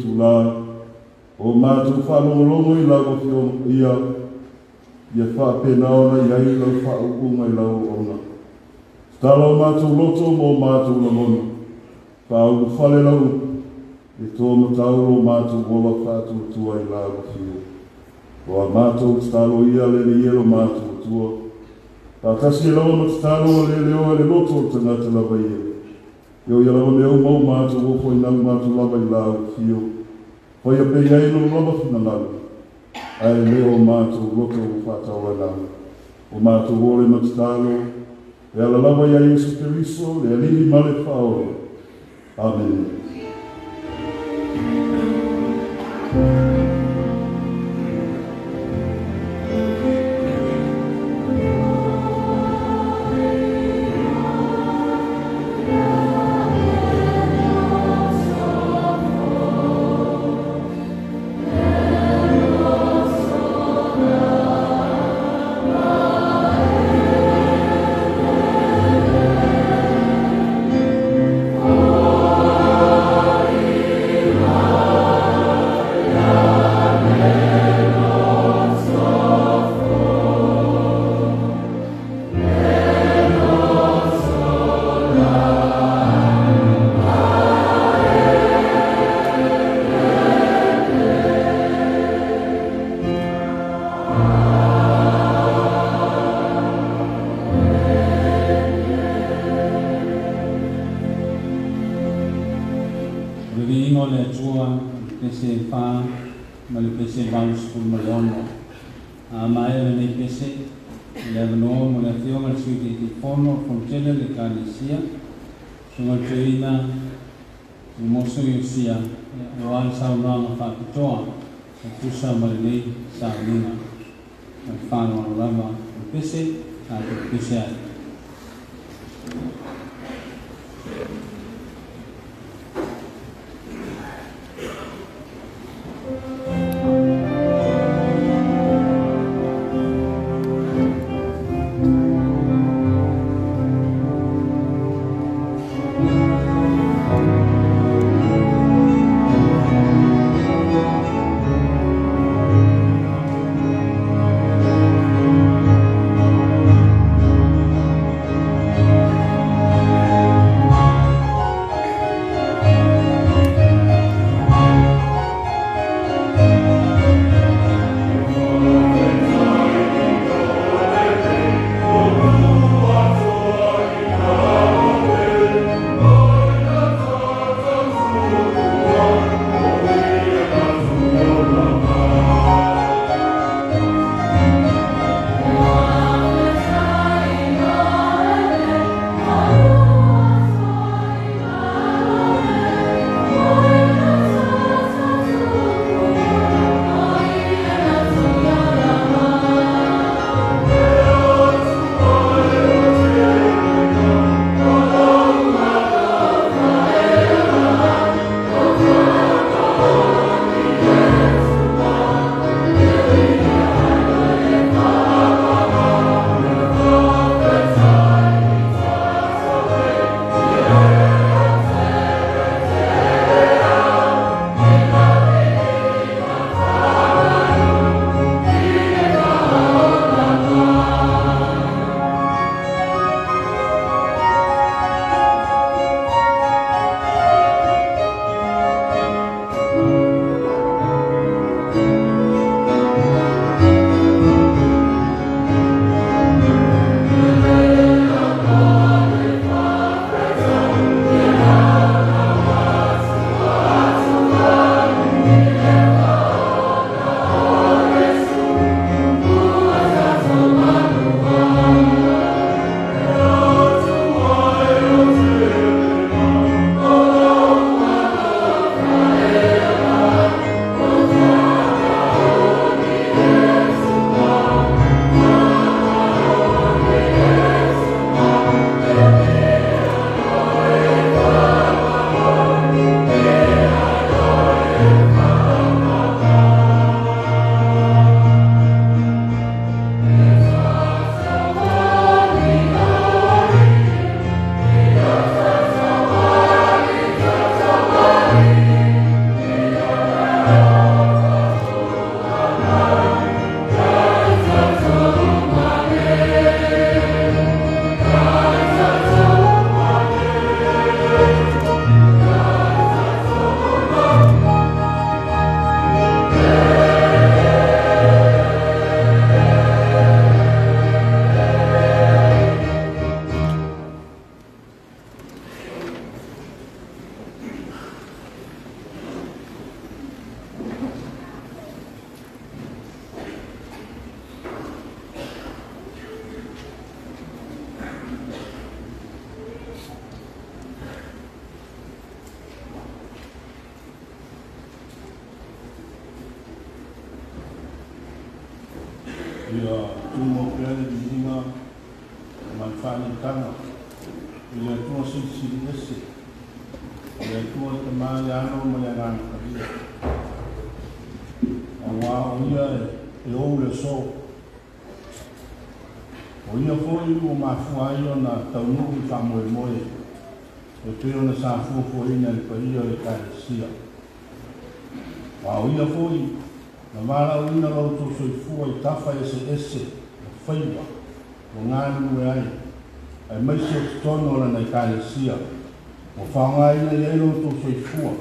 Itulā o matou faalogologo i lau Afioga Paia, ia faapena ona i ai lau faauuga i lau auauna. Tatala o matou loto ma o matou lagona, faaulufale lau upu, e toa matau lo matou ola faatuatua i lau afio. O a matou tatalo ia le Alii e lo matou Atua. Faatasi e lava ma tatalo a le leoa i le loto o le tagata lava ia. E o ia lava mea uma o matou ofo ina matou lava i lau afio. Faia pe i ai lou lava finagalo, ae le o matou loto ua faatauanau. O matou ole ma tatalo, e ala lava ia Iesu Keriso, le Alii ma le Faaola. Amene. O le viiga o le Atua i le pese e 4 ma le pese 86. A maea lenei pese, i le avanoa mo le afioga i le Sui Taitaifono o le Fonotele o le Ekalesia, Susuga i le Toeaina Tumoso Iosia, aua le saunoaga faapitoa e tusa ma lenei sauniga. Ma le faaaloalo lava, o le pese tatou pese ai. Ia tumau pea le viiga ma le faaneetaga i le Atua Silisili Ese, o le Atua le Tamā, le Alo ma le Agaga Paia, auā o Ia e ou le aso. O Ia foi ua mafua ai ona taunuu le faamoemoe e pei ona sa fuafuaina e le paia o le Ekalesia. A o Ia foi na valaauina lo outou soifua i tafa eseese o faiva ua galulue ai, aemaise o totonu o Lana Ekalesia, ua faaaogaina i ai lo outou soifua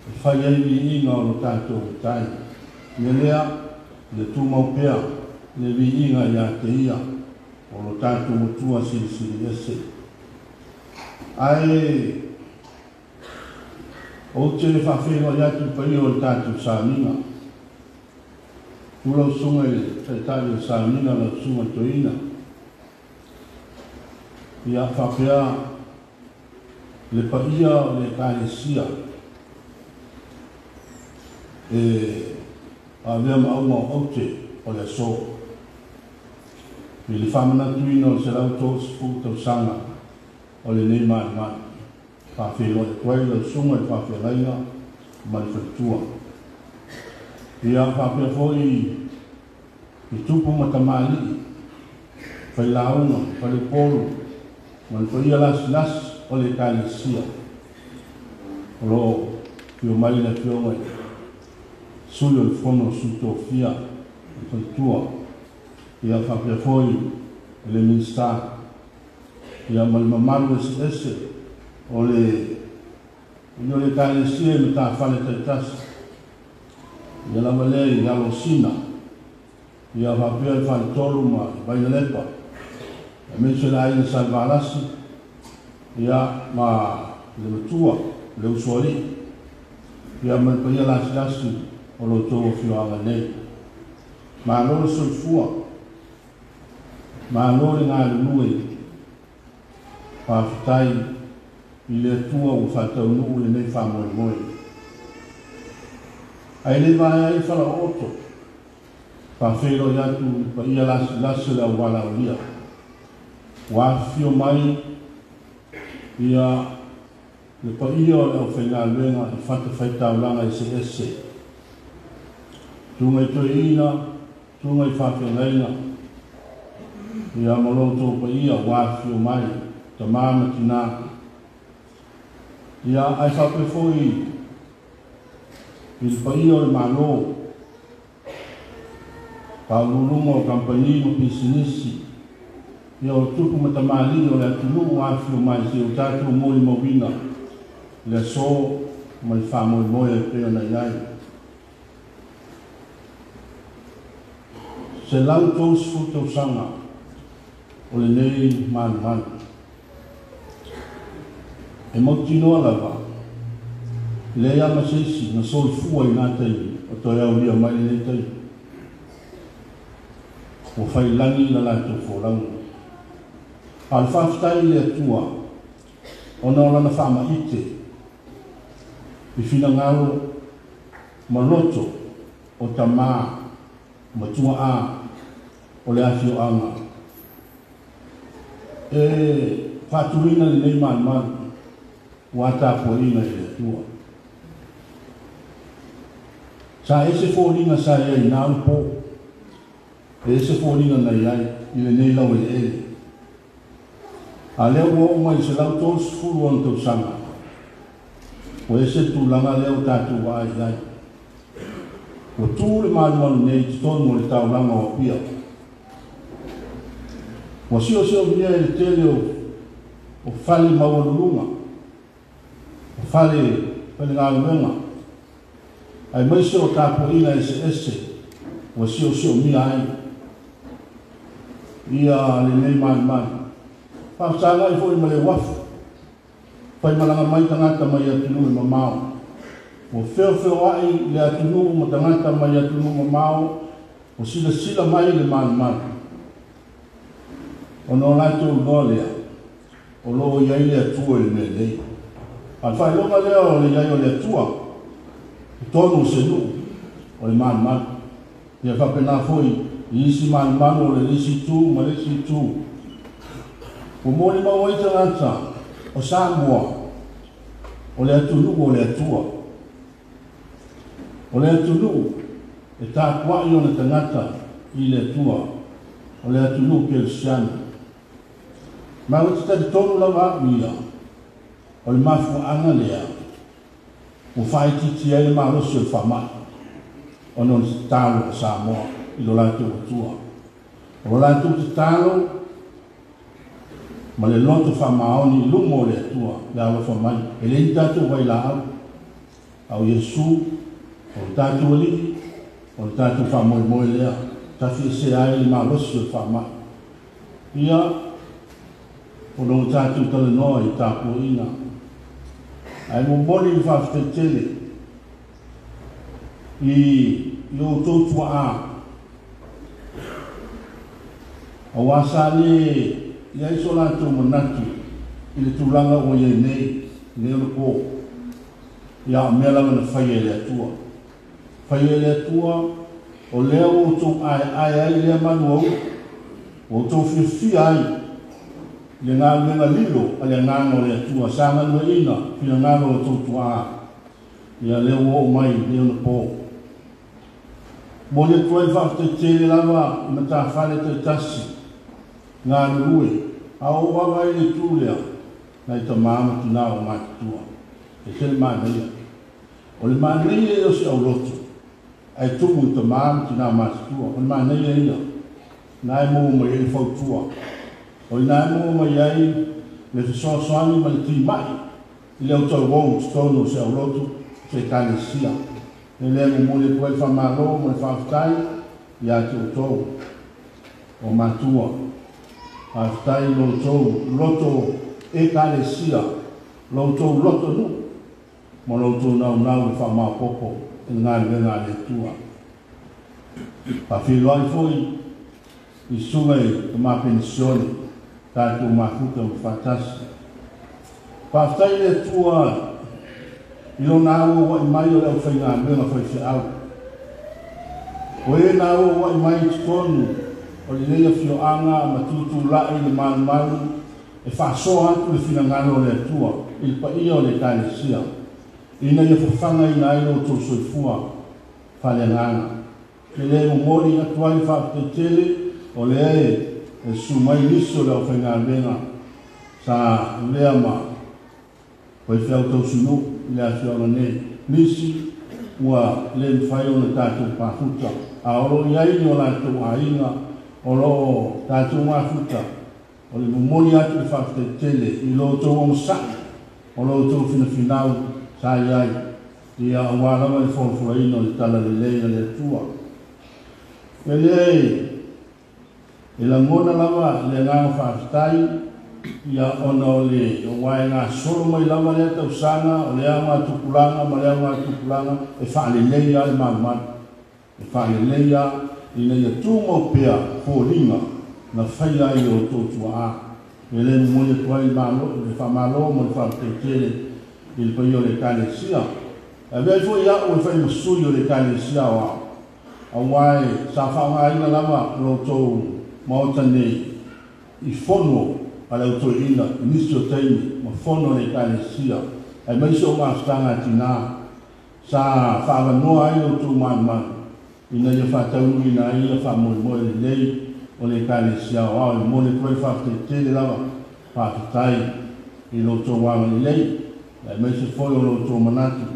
e fai ai viiga o lo tatou Matai. Mea lea, ia tumau pea le viiga ia te Ia o lo tatou Atua Silisili Ese. Ae ou te faafeiloai atu i le paia o le tatou sauniga. Tu lau susuga i le Taitai o le sauniga, lau susuga i le Toeaina, ia faapea le paia o le Ekalesia e avea ma auga o aute o le aso i le faamanatuina o le 130 tausaga o lenei malumalu. Faafeiloai atu ai lau susuga i le faafeagaiga ma le faletua. Ia faapea foi i tupu ma tamalii, failauga, faleupolu ma le paia lasilasi o le Ekalesia o lo o afio mai le Afioga i le Sui o le Fono o Sui Tofia, le faletua, ia faapea foi i le Minisita, ia ma le mamalu eseese o le o le Ekalesia i matafale taitasi, ia lava lea i Alosina, ia faapea le faletolu ma Vainalepa, aemaise le aiga Salevalasi, ia ma le matua, le usoalii, ia ma le paia lasilasi o lo outou afioaga nei. Malo le soifua, malo le galulue, faafetai i le Atua ua faataunuu lenei faamoemoe. Ae le vaea ai falaooto, faafeiloai atu i le paia lasilasi o le auvalaulia, ua afifio mai ia le paia o le aufaigaluega i fatafaitaulaga eseese, susuga i toeaina, susuga i faafeagaiga, ia ma lo outou paia ua afifio mai, tamā ma tinā. Ia ae faapea foi i le paia o le Malo, faauluuluga o kamupani ma pisinisi, ia o tupu ma tamalii o le atunuu ua afifio mai seia o tatou molimauina le aso ma le faamoemoe e pei ona i ai. 130 tausaga o lenei malumalu. E mautinoa lava, e leai lava ma se isi na soifua i na taimi o toe aulia mai lenei taimi. Ua failagi la latou folauga. A o le faafetai i le Atua ona o Lana faamaite i finagalo ma loto o tamā ma tua'a o le afioaga e faatuina lenei malumalu ua tapuaiga i le Atua. Sa ese foliga sa i ai na ona po, e ese foliga na i ai i lenei laueleele. A lea ua oo mai i le 136 tausaga, ua ese le tulaga lea ua tatou vaai i ai. Ua tu le malumalu nei i totonu o le taulaga o Apia. Ua siosiomia e le tele o fale maualuluga, o fale faigaluega, aemaise o tapuaiga eseese ua siosiomia ai ia lenei malumalu. Faafesagai foi ma le uafu, faimalaga mai tagata mai atunuu e mamao. Ua feofeoai le atunuu ma tagata mai atunuu mamao ua silasila mai le malumalu, ona o latou iloa lea o lo o i ai le Atua i le mea nei. A o le faailoga lea o le i ai o le Atua i totonu o se nuu o le malumalu. Ia faapena foi I isi malumalu o le isi itu ma le isi itu. Ua molimau ai tagata o Samoa o le atunuu o le Atua. O le atunuu e tapuai ona tagata i le Atua, o le atunuu kerisiano. Ma ua te talitonu lava a'u ia o le mafua'aga lea ua faaitiitia ai le malosi o le faama'i ona o le tatalo a Samoa i lo latou Atua. O lo latou tatalo ma le loto faamaoni i luma o le Atua le alofa mai. E leai ni tatou vailaau, a o Iesu o le tatou Alii, o le tatou faamoemoe lea, tafiesea ai le malosi o le faama'i. Ia, ona ua tatou talanoa i tapuaiga, ae momoli le faafetai tele i outou tuaa, auā sa lē i ai so latou manatu i le tulaga ua i ai nei i nei ona pō. Ia, a o mea lava na faia e le Atua, faia e le Atua, o lea ua outou aeae ai lea manuaui, ua outou fiafia ai i le galuega lilo a le Agaga o le Atua sa galueaiina finagalo o outou tuaa. Ia, lea ua oo mai nei ona pō. Momoli atu ai le faafetai tele lava i matafale taitasi galulue, a o ou vaavaai i le itu lea, nai tamā ma tinā ua matutua. E ese le manaia. O le manaia ia o si aulotu ae tumu i tamā ma tinā matutua. O le manaia ia, na e maua mai ai le fautua. O i ina e maua mai ai le fesoasoani ma le timai i le autalavou i totonu o se aulotu, se ekalesia. E lea e momoli atu ai le faamalo ma le faafetai ia te outou o matua. Faafetai i lo outou loto ekalesia, lo outou loto nuu ma lo outou naunau e faamaopoopo i le galuega a le Atua. Faafeiloai foi i susuga i tamā penisione tatou mafuta ma faatasi. Faafetai i le Atua i lona auaua'i mai o le aufaigaluega faifeau. O e na auaua'i mai i totonu o lenei afioaga ma tutula'i i le malumalu e faasoa atu le finagalo o le Atua i le paia o le Ekalesia, ina ia fafagaina ai lo outou soifua faaleagaga. E le momoli atu ai le faafetai tele o lea e susu mai nisi o le aufaigaluega sa avea ma faifeau tausinuu i le afioaga nei. Nisi ua le mafai ona tatou pafuta, a o lo o i ai ni o latou aiga o lo o tatou mafuta. O le momoli atu le faafetai tele i lo outou onosa'i o lo outou finafinau sa i ai, ia auā lava le folafolaina o le talalelei a le Atua. E lē e lagona lava le agaga faafetai, ia ona o le auā e gasolo mai lava lea tausaga o le augatupulaga ma le augatupulaga e faalelei lava le malumalu, e faalelei lava ina ia tumau pea foliga na faia ai e outou tuaa. E lē momoli atu ai le faamalo ma le faafetai tele i le paia o le Ekalesia. E avea ai foi a'u e fai ma sui o le Ekalesia aoao, auā e sa faaaogāina lava lo outou maota nei i fono a le autoeaina i nisi o taimi ma fono a le Ekalesia, aemaise o mafutaga a tinā sa faaavanoa ai lo outou malumalu ina ia faataunuuina ai ia faamoemoe lelei o le Ekalesia aoao. E momoli atu ai le faafetai tele lava, faafetai i lo outou agalelei aemaise foi o lo outou manatu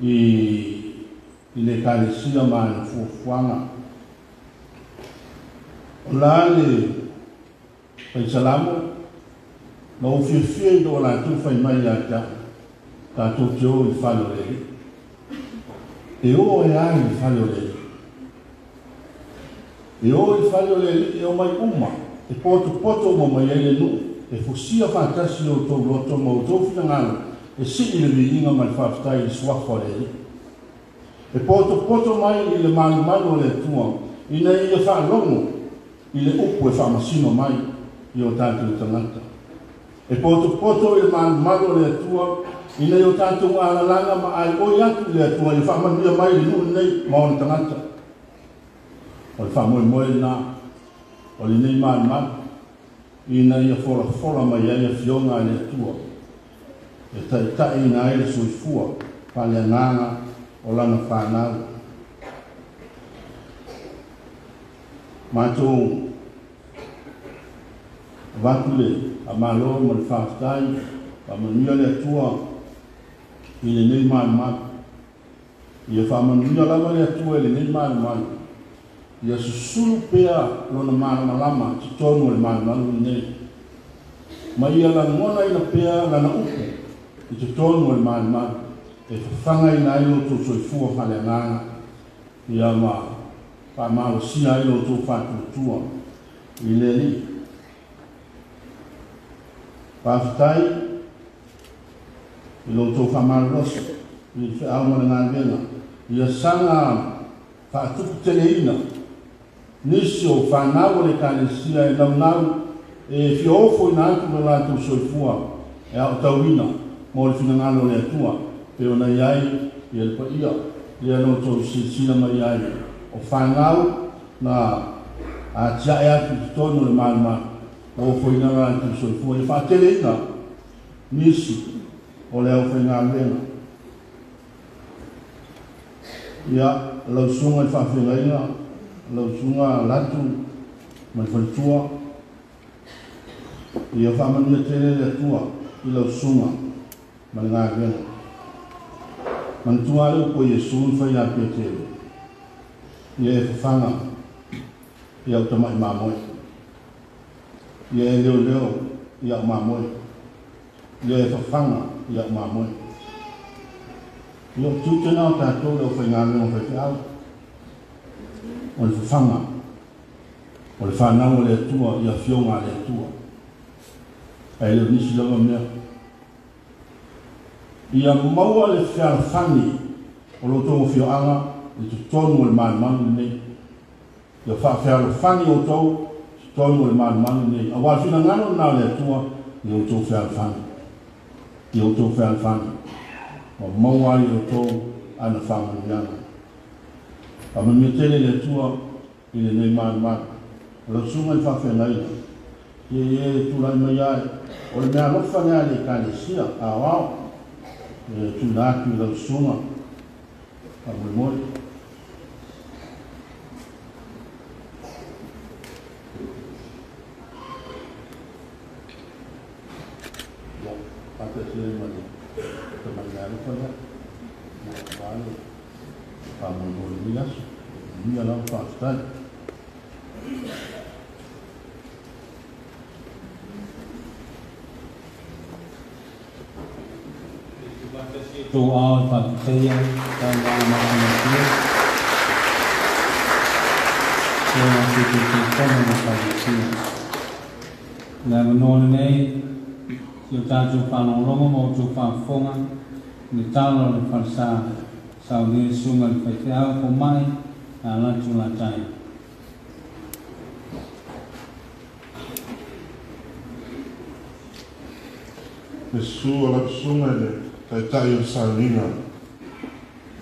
i le Ekalesia ma ana fuafuaga. O la le faisalamo, na ou fiafia ina ua latou fai mai ia te a'u, Tatou te o i le fale o le Alii. E o e a i le fale o le Alii? E o i le fale o le Alii e omai uma, e potopoto uma mai ai le nuu, e fusia faatasi outou loto ma outou finagalo e sii le viiga ma le faafetai i le suafa o le Alii. E potopoto mai i le malumalu o le Atua ina ia faalogo i le upu e faamasino mai i o tatou tagata. E potopoto i le malumalu o le Atua ina ia o tatou alalaga ma aioi atu i le Atua ia faamanuia mai i le nuu lenei ma ona tagata. O le faamoemoe lena o lenei malumalu ina ia folafola mai ai afioga a le Atua e taita'iina ai le soifua faaleagaga o lana fanau. Matou avatu le amalo ma le faafetai faamanuia le Atua i lenei malumalu. Ia faamanuia lava le Atua i lenei malumalu. Ia susulu pea lona malamalama totonu o le malumalu lenei. Ma ia lagona ina pea lana upu i totonu o le malumalu e fafagaina ai lo outou soifua faaleagaga ia ma faamalosia ai lo outou faatuatua i le Alii. Faafetai i lo outou faamalolosi i le feau ma le galuega ia saga faatuputeleina nisi o fanau o le Ekalesia e naunau e fia ofoina atu lo latou soifua e aotauina mo le finagalo o le Atua pe ona i ai ia le paia lea na outou silasila mai ai o fanau na atiae atu i totonu o le malumalu ofoina lo latou soifua ia faateleina nisi o le aufaigaluega. Ia lau susuga i le faafeagaiga, lau susuga Latu ma le faletua, ia faamanuia tele le Atua i lau susuga ma le galuega. Manatua le upu a Iesu na fai ia Petelo, ia e fafaga i au tama'i mamoe, ia e leoleo i au mamoe, ia e fafaga i au mamoe. Ia o tiute na o tatou le aufaigaluega faifeau, o le fafaga o le fanau o le Atua i afioga a le Atua, ae le o nisi lava mea. Ia maua le fealofani o lo outou afioaga i totonu o le malumalu lenei. Ia faafealofani outou i totonu o le malumalu lenei, aua le finagalo lena o le Atua ia outou fealofani. Ia outou fealofani ma maua ai outou ana faamanuiaga. Faamanuia tele le Atua i lenei malumalu. O lau susuga i le faafeagaiga, ia e tulai mai ai o le mea alofa lea a le Ekalesia aoao e tuuina atu i lau susuga faamoemoe. Ia faatasi ai ma le tamai alofa lea aua le faamoemoe i lenei aso. Manuia lava, faafetai. Tou ao e faafetaia saunoaga matagofie e Sui Taitaifono ma Ekalesia. Le avanoa lenei si o tatou faalogologo ma outou faafofoga i le tala o le falesa saunia susuga i le faifeau foma'i a Latu Latai. Le susu o lau susuga i le Taitai o le sauniga,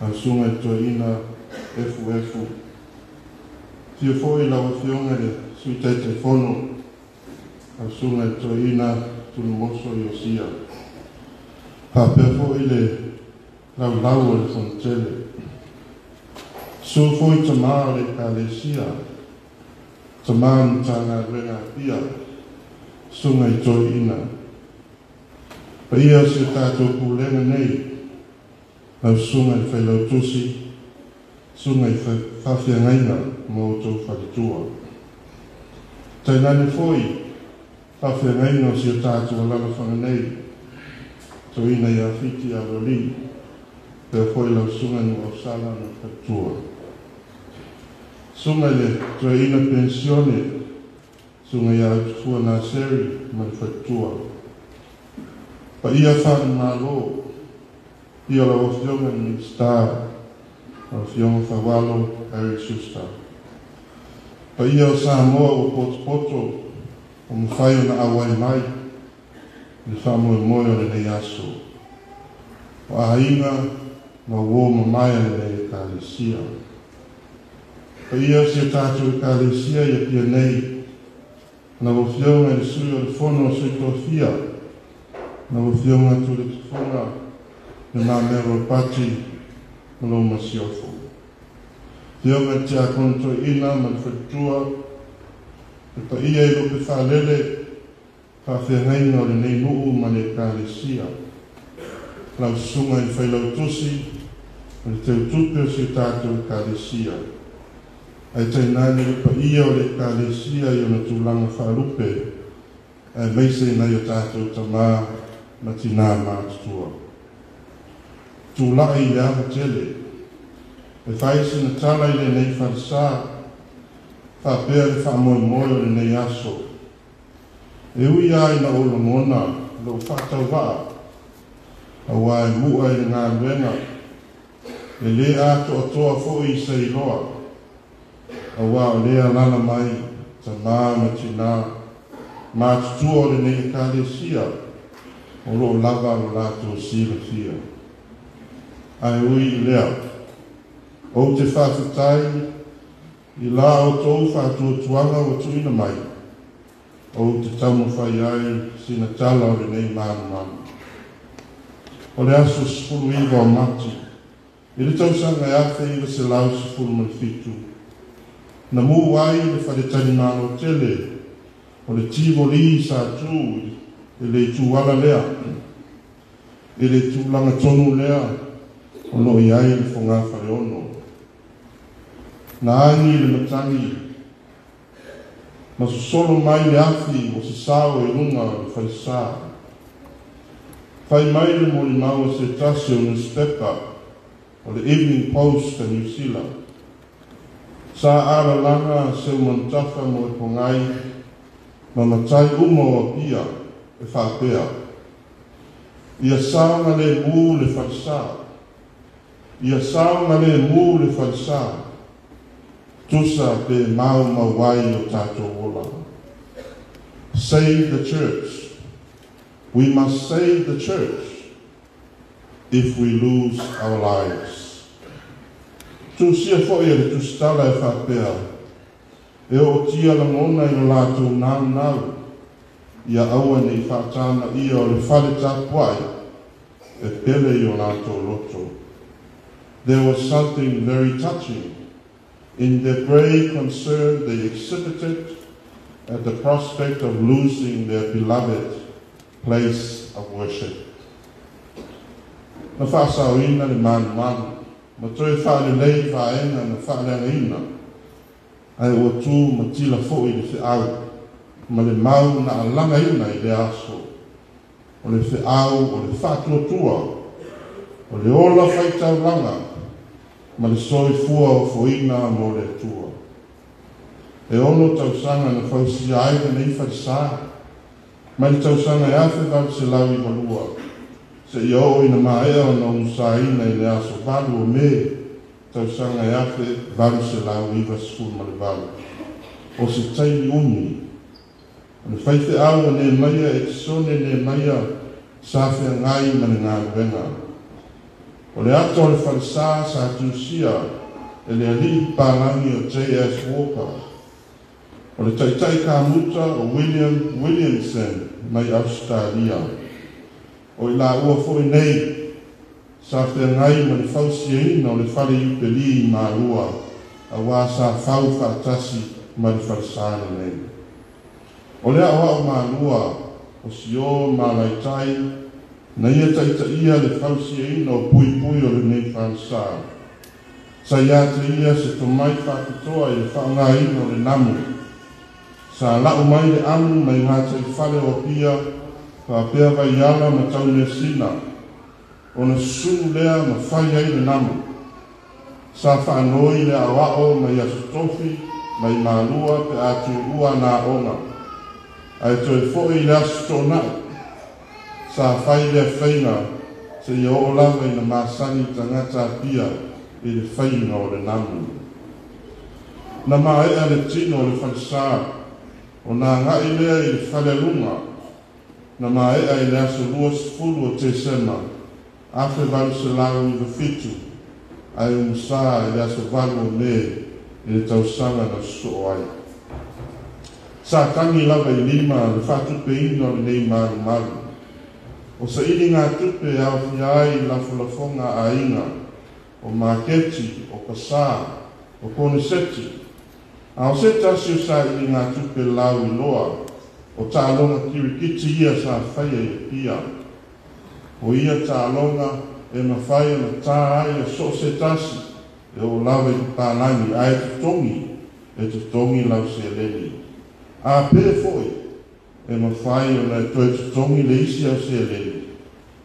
lau susuga i le Toeaina Efuefu. Afio foi lau Afioga i le Sui Taitaifono, lau susuga i le Toeaina Tunumoso Iosia. Faapea foi le laulau o le Fonotele. Susu foi tamā o le Ekalesia, tamā o le Matagaluega Apia, susuga i toeaiina. Paia o si o tatou pulega nei, lau susuga i le Failautusi, susuga i faafeagaiga ma outou faletua. Tainane foi faafeagaiga o si o tatou alalafaga nei, toeaina ia Fiti Aloli, pea foi lau susuga i Nuuausala ma faletua. Susuga i le Toeaina Penisione, susuga ia Utufua Naseri ma le faletua. Paia faale-Malo, ia lau Afioga i le Minisita, lau Afioga Faualo Harry Schuster. Paia o Samoa ua potopoto ua mafai ona auai mai i le faamoemoe o lenei aso. O aiga ma uō mamae a lenei Ekalesia. Paia o si o tatou Ekalesia i Apia nei, lau Afioga i le Sui o le Fono a Sui Tofia, lau Afioga Tuiletufuga Le Mamea Ropati ma lou masiofo. Afioga i le Tiakono Toeaina ma le Faletua, le paia i Lupefaalele, faafeagaiga o lenei nuu ma le Ekalesia, lau Susuga i le Failautusi ma le Teutupe o si o tatou Ekalesia, ae tainane le paia o le Ekalesia i ona tulaga faalupe, aemaise i nai o tatou tamā ma tinā matutua. Tulai i le ava tele e fai sina tala i lenei falesā, faapea le faamoemoe o lenei aso. E ui lava ina ou lagona lou faatauvaa, aua e mu'a i le galuega, e lē atoatoa foi i se iloa, auā o lea alaala mai tamā ma tinā matutua o lenei Ekalesia o loo lava lo latou silafia. Ae ui i lea, ou te faafetai i la outou faatuatuaga ua tuuina mai, ou te taumafai ai sina tala o lenei malumalu. O le aso 19 o Mati i le tausaga e 1917, na mu ai le faletalimalo tele o le Tivoli sa tu i le ituala lea, i le tulaga tonu lea o loo i ai le fogafaleono. Na agi le matagi ma sosolo mai le afi o sasao i luga o le falesā. Fai mai le molimau a se tasi o newspaper o le Evening Post a Niu Sila, sa alalaga Seumanutafa Moepogai ma matai uma o Apia e faapea, "Ia saogalēmū le falesā, ia saogalēmū le falesā, tusa pe maumau ai o tatou ola." Save the church. We must save the church if we lose our lives. Tusia foi e le tusitala e faapea, e ootia lagona i lo latou naunau ia aua nei faatamaia o le fale tapuai e pele i o latou loto. There was something very touching in the grave concern they exhibited at the prospect of losing their beloved place of worship. Na faasaoina le malumalu ma toe faalelei vaega na faaleagaina, ae ua tu ma tila foi le feau ma le mau na alagaina i le aso, o le feau o le faatuatua, o le ola faitaulaga ma le soifua ofoina mo le Atua. E 6 tausaga na fausia ai lenei falesā, mai le tausaga e 1892 seia oo ina maea ona umusaina i le aso 8 o Me tausaga e 1898. O se taimi umi. O le faifeau a Nehemaia Etisone Nehemaia sa feagai ma le galuega. O le ata o le falesā sa tusia e le alii papalagi o J.S. Walker. O le taitai kamuta o William Williamson mai Ausetalia. O i laua foi nei sa feagai ma le fausiaina o le fale Iupeli i Malua, auā sa fau faatasi ma le falesā lenei. O le aoao malua o Sio ma Alaitai na ia taitaia le fausiaina o puipui o lenei falesā. Sa ia te ia se tomai faapitoa i le faaaogaina o le namu. Sa lau mai le amu mai gataifale o Apia faapea Vaiala ma Taumeasina, ona susunu lea ma fai ai le namu. Sa faanoi le aoao mai Aso Tofi mai Malua pe a tuua ana aoga, ae toe foi i le Aso Toonai. Sa fai lea faiga seia oo lava ina masani tagata Apia i le faiga o le namu. Na maea le tino o le falesā, ona agai lea i le falealuga, na maea i le aso 20 o Tesema 1897, ae umusā i le aso 8 o Me i le tausaga na sosoo ai. Sa tagi lava i lima le faatupeina o lenei malumalu. O sailiga tupe e aofia ai lafolafoga a aiga, o maketi, o pasā, o koneseti. A o se tasi o sailiga tupe lauiloa o taaloga kirikiti ia sa faia i Apia. O ia taaloga e mafai ona tā ai e so o se tasi e oo lava i papalagi, ae totogi e totogi lau seleni. A pe foi e mafai ona e toe totogi le isi au seleni,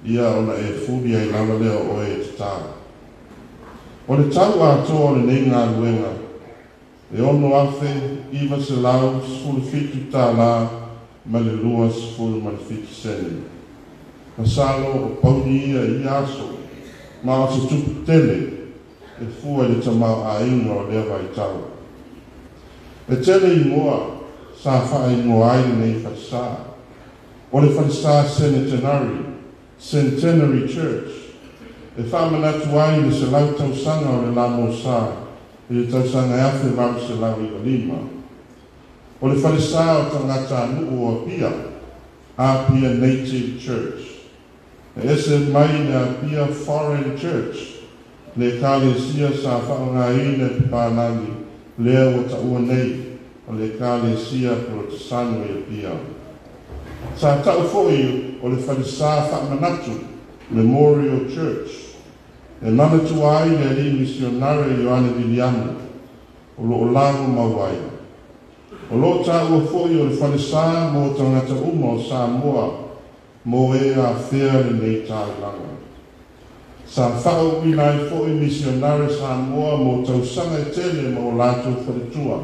ia ona e fuli ai lava lea o oe e tatā. O le tau atoa o lenei galuega e $6,917.27. Masalo o pauni ia i ia aso, ma o se tupe tele e fua i le tamaoaiga o lea vaitau. E tele igoa sa faaigoa ai lenei falesā. O le falesā Centenary, Centenary Church, e faamanatu ai le 100 tausaga o le lamosā i le tausaga e 1895. O le falesā o tagatanuu o Apia, Apia Native Church. E ese mai le Apia Foreign Church, le ekalesia sa faaaogaina e papalagi lea ua taua nei o le ekalesia Polotesano i Apia. Sa tau foi o le falesā faamanatu, Memorial Church, e manatua ai le alii misionare Ioane Viliamu o loo lago mau ai. O loo taua foi o le falesā mo tagata uma o Samoa mo e afea lenei taulaga. Sa faauuina ai foi misionare Samoa mo tausaga e tele ma o latou faletua,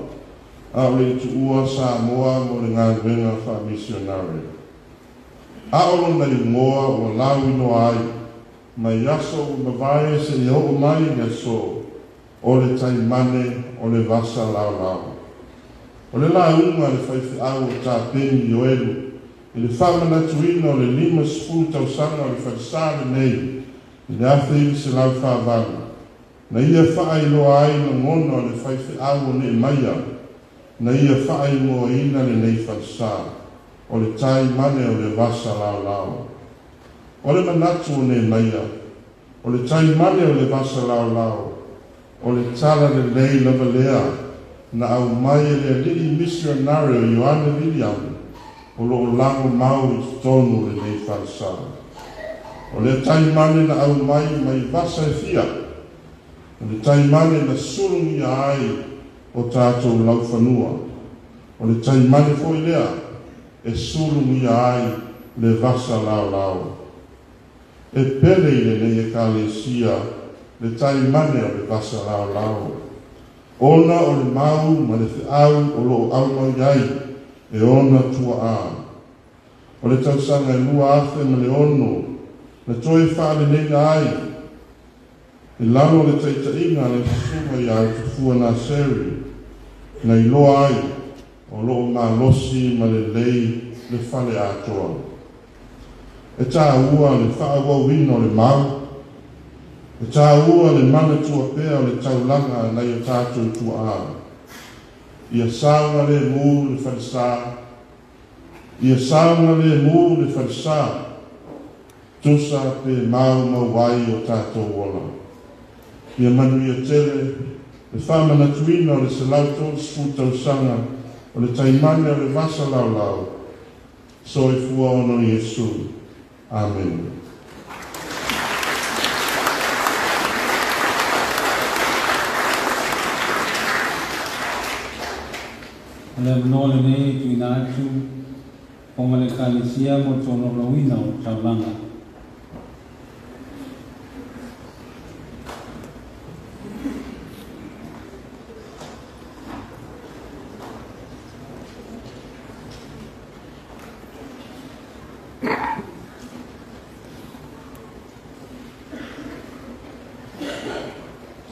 a o le i tuua Samoa mo le galuega faamisionare. A o lona igoa ua lauiloa ai mai aso ua mavae seia oo mai le aso, o le taimane o le vasa laolao. O le lauga a le faifeau o Tapeni Ioelu i le faamanatuina o le 50 tausaga o le falesā lenei i le 1948, na ia faailoa ai lagona o le faifeau o Neemaia na ia faaigoaina lenei falesā o le taimane o le vasa laolao. O le manatu o Neemaia, o le taimane o le vasa laolao, o le tala lelei lava lea na aumai e le alii misionare o Ioane Viliamu o loo lago mau i totonu o lenei falesā. O le taimane na aumai mai vasa e fia, o le taimane na sulugia ai o tatou laufanua, o le taimane foi lea e sulugia ai le vasa laolao. E pele i lenei ekalesia le taimane o le vasa laolao, ona o le mau ma le feau o loo aumai ai e ona tuaa. O le tausaga e 2006 na toe faaleleina ai i lalo o le taitaiga a le susuga ia Tufua Naseri, na iloa ai o loo malosi ma lelei le fale atoa. E tāua le faaauauina o le mau, e tāua le manatua pea o le taulaga nai o tatou tuaa. Ia saogalemu le falesā, ia saogalemu le falesā, tusa pe maumau ai o tatou ola. Ia manuia tele le faamanatuina o le 130 tausaga o le taimane o le vasa laolao. Soifua ona o Iesu. Amene. O le avanoa lenei e tuuina atu fofoga le Ekalesia mo le tolaulauina o le taulaga.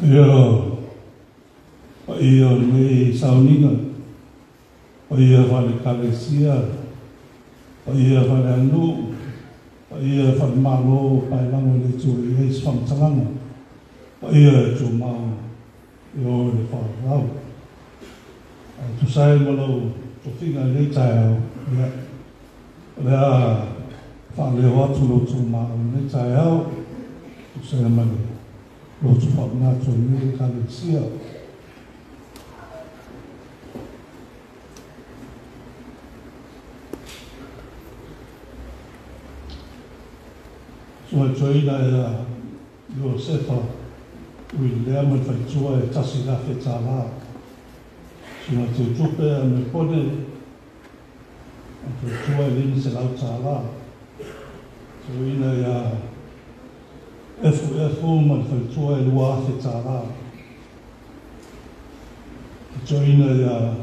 Ia, paia o lenei sauniga, paia faale-ekalesia, paia faaleaganuu, paia faale-Malo paelago e le Atua i ai se faamatalaga, paia e tumau i o le faavavau. Tusa ai ma lau tofiga i lenei taeao, ia, o le a faaleo atu lo outou maau i lenei taeao, tusa ai ma le loto faamanatu o lenei Ekalesia. Suaitoina ia Iosefa Uilea ma le faletua e $1,000. Susuga Teutupe a me Pone ma le faletua e $500. Toeaina ia Efu ma le faletua e $2,000. Toeaina ia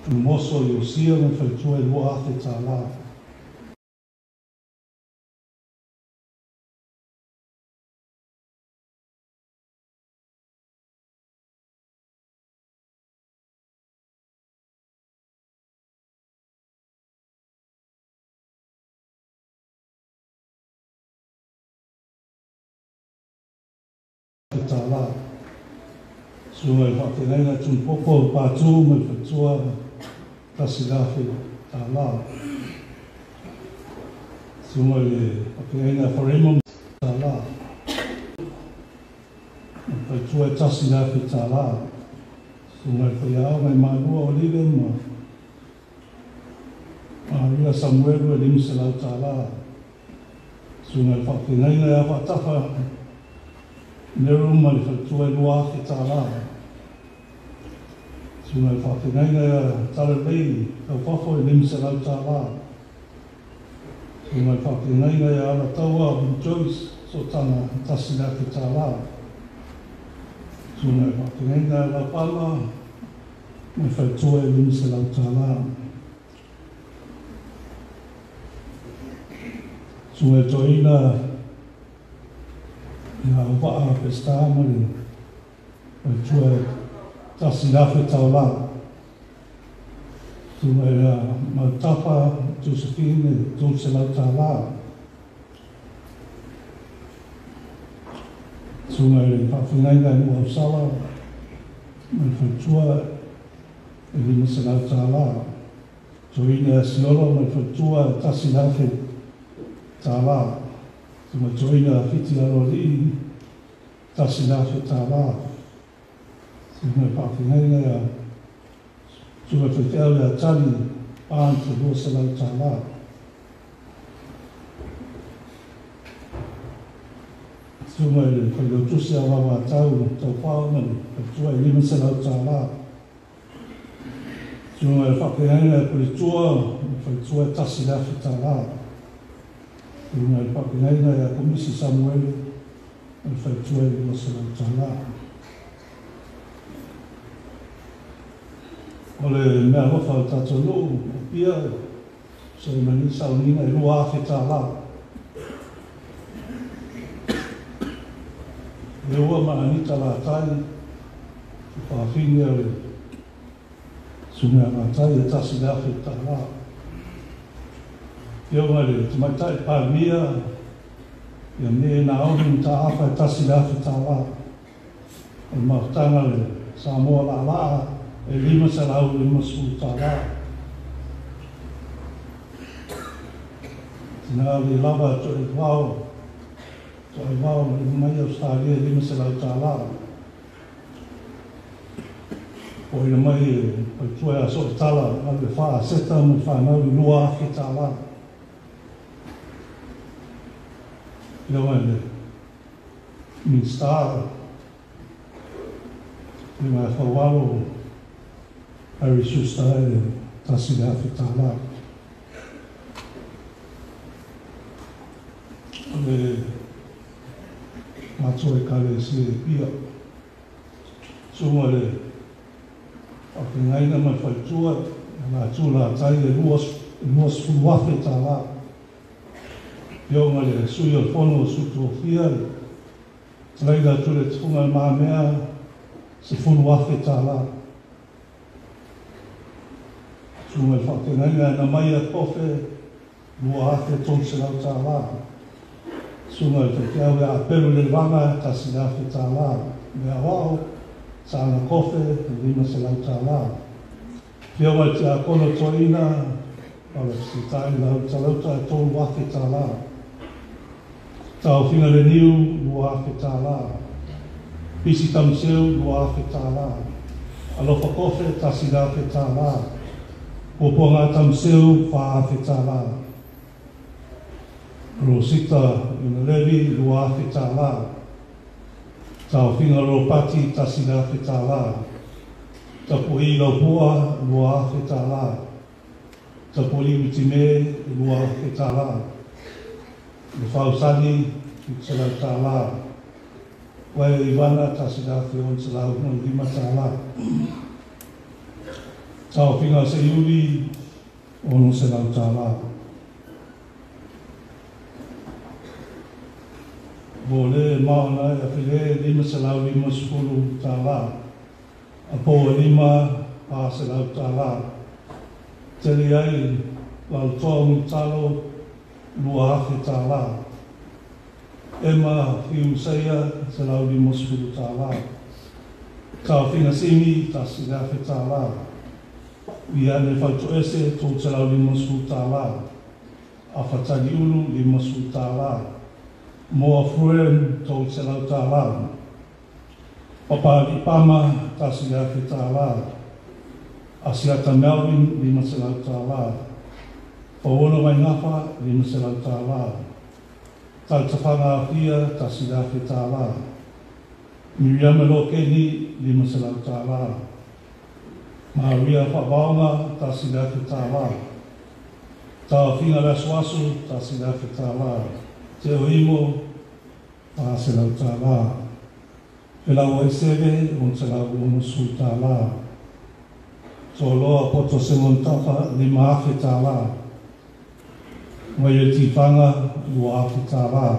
Tumoso Iosia ma le faletua e $2,000. Susuga i le faafeagaiga Tunupopo Patu ma le faletua $1,000. Susuga i le faafeagaiga Faremo $. Ma le faletua e $1,000. Susuga i le faiaoga i Malua Olive ma Maria Samuelu e $500. Susuga i le faafeagaiga ia Faatafa Meru ma le faletua e $2,000. Susuga i le faafeagaiga ia Talalei Taufafo e $500. Susuga i le faafeagaiga ia Alataua Joyce Sotana $1,000. Susuga i le faafeagaiga ia Laupama ma le faletua e $500. Susuga i le toeaina ia Auvaa Peseta ma le faletua e $1,000. Susuga ia Mautafa Josephine e $300. Susuga i le faafeagaiga i Nuuausala ma le faletua e $500. Toeaina ia Siolo ma le faletua e $1,000. Susuga toeaina Fiti Aloalii $1,000. Susuga i le faafeagaiga ia Susuga Faifeau ia Tali Barnes e $200. Susuga i le failautusi a Lauatau Taufao ma le faletua e $500. Susuga i le faafeagaiga ia Puletua ma le faletua e $1,000. Susuga i le faafeagaiga ia Komisi Samuele ma le faletua e $200. O le mea alofa o le tatou nuu o Apia, se mani sauniga e $2,000. E ua ma Anita Latai, te whaafine o le Susuga Latai e $1,000. Fioga i le Tamaitai Palemia, ia me na ohi mataafa e $1,000. O le mafutaga le Samoa laalaa e $550. Tina le lava to'e vao ma le mai Australia e $500. O ina mai e faletua ia So'otala ma le faaseta ma le whanau i $2,000. Fioga i le Minista le mai whawalo Harry Schuster e $1,000. O le matua Ekalesia e Pia. Susuga i le faafeagaiga ma le faletua e latu latai e $20,000. Fioga i le sui o le fono o Sui Tofia, talaina atu le tufuga i mamea $10,000. Susuga i le Faafeagaiga e Namaia Kofe, $2,300. Susuga i le Faifeau ia Apelu Levaga, $1,000. Le Aoao, Saga Kofe, $500. Afioga i le Tiakono Toeaina, o le Fesiitai Lau Talauta, $3,000. Taofiga le Niu, $2,000. Pisi Tamaseu, $2,000. Alofa Kofe, $1,000. Puapuaga Tamaseu, $4,000. Rosita Inalevi, $2,000. Taofiga Ropati, $1,000. Tapu'i Laupua, $2,000. Tapu'i Utime, $2,000. Le Fausani, $700. Wae Ivana, $1,605. Taofiga Seiuli, $600. Mo le maona e afile $550. Apo e lima $400. Tele ai Lautoa Mutalo, $2,000. Ema Fiusaia, $150. Taofiga Simi, $1,000. Iane Fautoese, $350. Afatali Ulu, $50. Moa Fruen, $300. Papa Lipama, $1,000. Asiata Melvin, $500. Fauono Vaingafa, $500. Taltafaga Afia, $1,000. Miriam Lokeni, $500. Maria Fa'avaoga, $1,000. Taofiga le Asuasu, $1,000. Te Oimo, $400. Felau ai seve, $660. Toloa Poto Simon Tafa, $5,000. Mai e Tifanga, $2,000.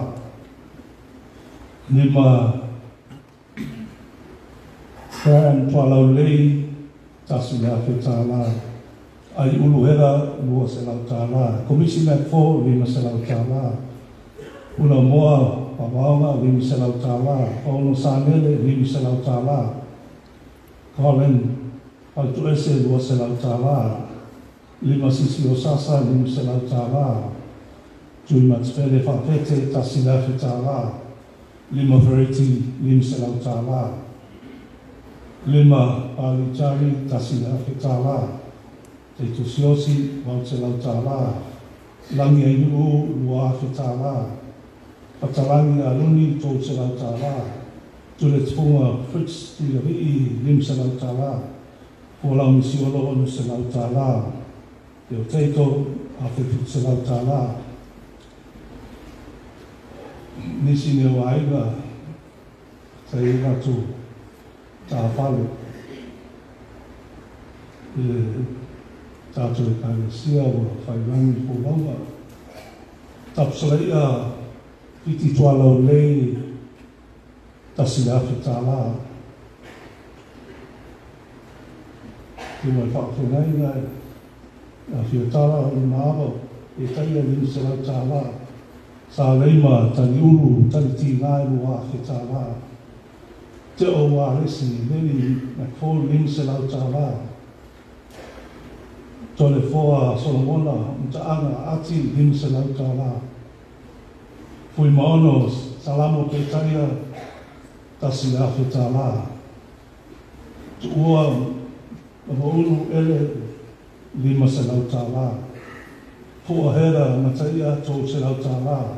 Lima Fran Tualau Lei, $1,000. Ai Uluhera, $200. Komisi Mac 4, $500. Puna Moa, Pavaoga, $500. Pauno Sanele, $500. Colin Fautuese, $200. Lima Sisi Osasa, $500. Tui Matsfele Fa'afete, $1,000. Lima Vereti, $500. Lima Pali Chari, $1,000. Te Tusiosi, $800. Langi Ainuu, $2,000. Patalangi Aluni, $300. Tule Tufunga Fritz Tuiavi'i, $500. Folau Misiolo, $600. Te o Teito, $1,700. Nisi ne o aiga, sa i ratu tāwhale. I le tātou e kālesia ua whairangi pōlauga. Tapusalaia whiti tualau lei $1,000. Te mai whaafengainga a whiotara o maava e taia $500. Sa leima tani uru tani tīngai $2,000. Te o Waresi, Lili McFall, $500. Tole Foa Solomona, Mutaanga Ati, $500. Fui Maono, Salamo Petaia, $1,000. Tuua Maulu Ele, $500. Fua Hera Mataia, $300.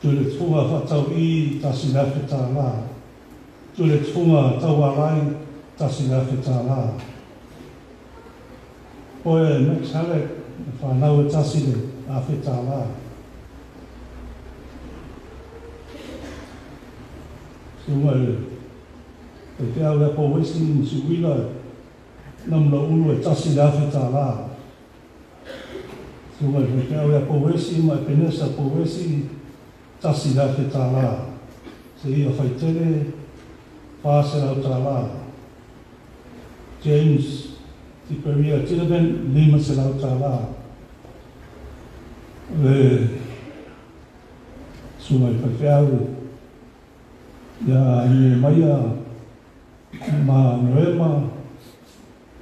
Tule Tufunga Whatau I, $1,000. Tule Tufunga Tauarai, $1,000. Poe Max Halek, whanau e tasile, $1,000. Sunga e te au lea pōwesi, Msuwila, namla ulu e $1,000. Sunga e te au lea pōwesi, ma e penesa pōwesi, $1,000. Se ia whaitele, $400. James Tiperia Tinaven, $500. Le sungai faifeau ia me maia ma Noema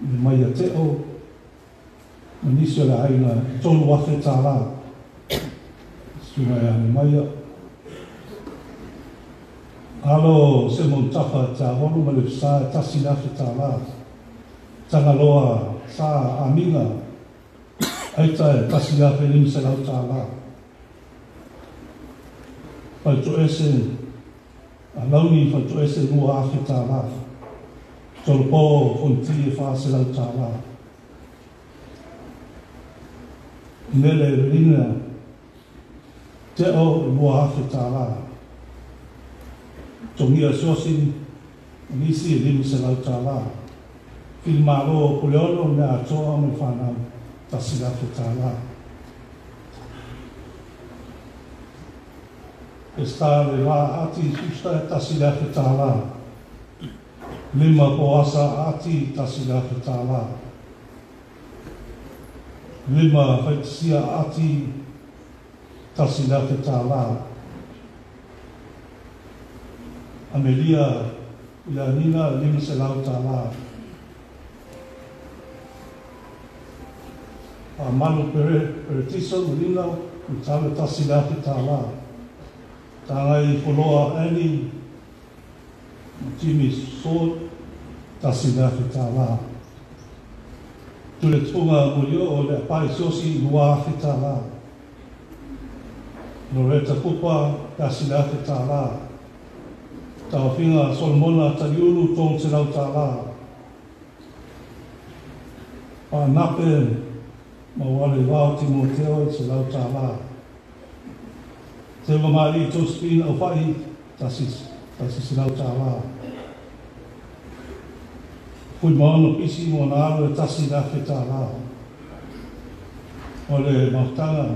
me maia teo ma nisi o le aiga $3,000. Sungai a me maia alo se montafa te avolu ma le fisa $1,000. Tagaloa sa amiga aita $1,500. Faletoese alauni faletoese $2,000. Tolopo fonti $400. Mele Rina teo $2,000. Tongia sosi nisi $500. Filimalo Puleono me atoa me whanau $1,000. Esta le la ati susta $1,000. Lima poasa ati $1,000. Lima faitisia ati $1,000. Amelia Ilanina $500. A Manu Peretiso Lina Utala $1,000. Tāngai Foloa Annie Jimmy Sword $1,000. Tule tunga mulio o le apai sosi $2,000. Loretta Kupa $1,000. Taufinga Solomona Taliulu $300. Panape Mawale Vao Timoteo $100. Te Mari Josephine Aufai $100. Fui maono pisi mo na alo $1,000. O le mafutaga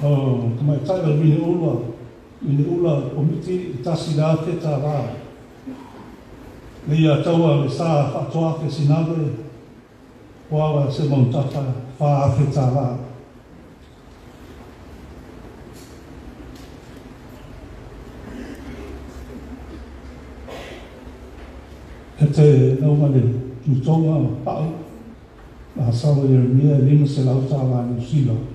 o tamaitai o Mine ula komiti $1,000. Leia taua le sa whaatoa ke sinave wawa se mautata $4,000. E te nauma le tutonga pau a sawa Jeremia $500 New Zealand.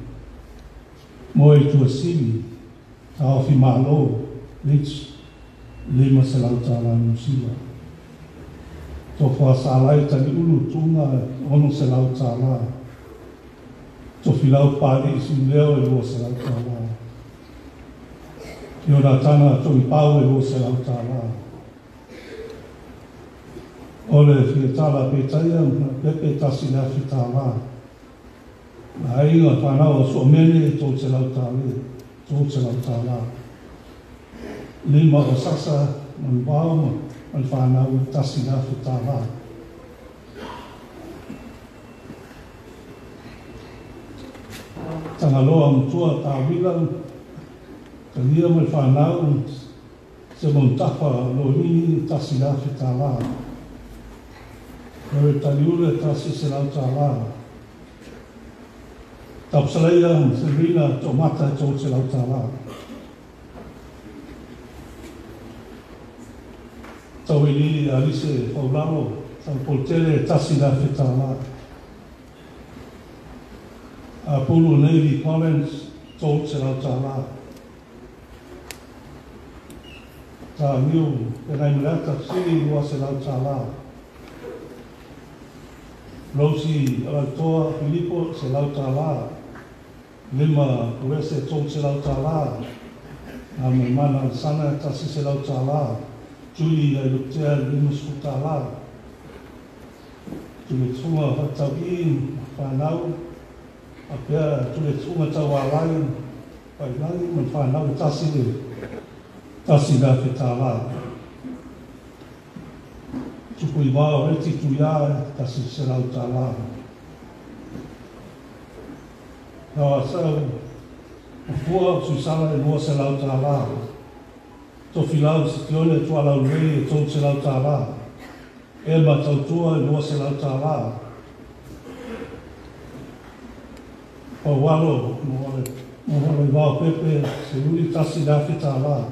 Mo e tuasili Taofi Malo Leach $500 New Zealand. Tofa Salai Tani Ulu Tunga $600. Tofilau Pari Simleo $200. Ionatana Tongipau $200. Ole Fiatala Petaia Pepe $1,000. Aiga whanau o Suomene $300. $300. Lima o Sasa Manubao man whanau $1,000. Tangaloa Mutua Tāwila Talia man whanau Se Montafa Lorini $1,000. Lore Taliura $100. Tapsaleia Serena Tomata $300. Tauili Alice Faulalo Saupoltele $1,000. Apulu Navy Collins $300. Ta Niu Penaimalata Sili $200. Rosie Alatoa Filipo $100. Lima Puese $300. Amemana Sana $100. Julie Ailutea $50. Tule tunga whataui whanau. Apea tule tunga taualai whailai man whanau $1,000. Tupu i wao reti tuia $100. Nā sau ufua susala $200. Tofilau Sitione Tualau Rei $300. E matautua e $200. Paualo mo le vao pepe se uli $1,000.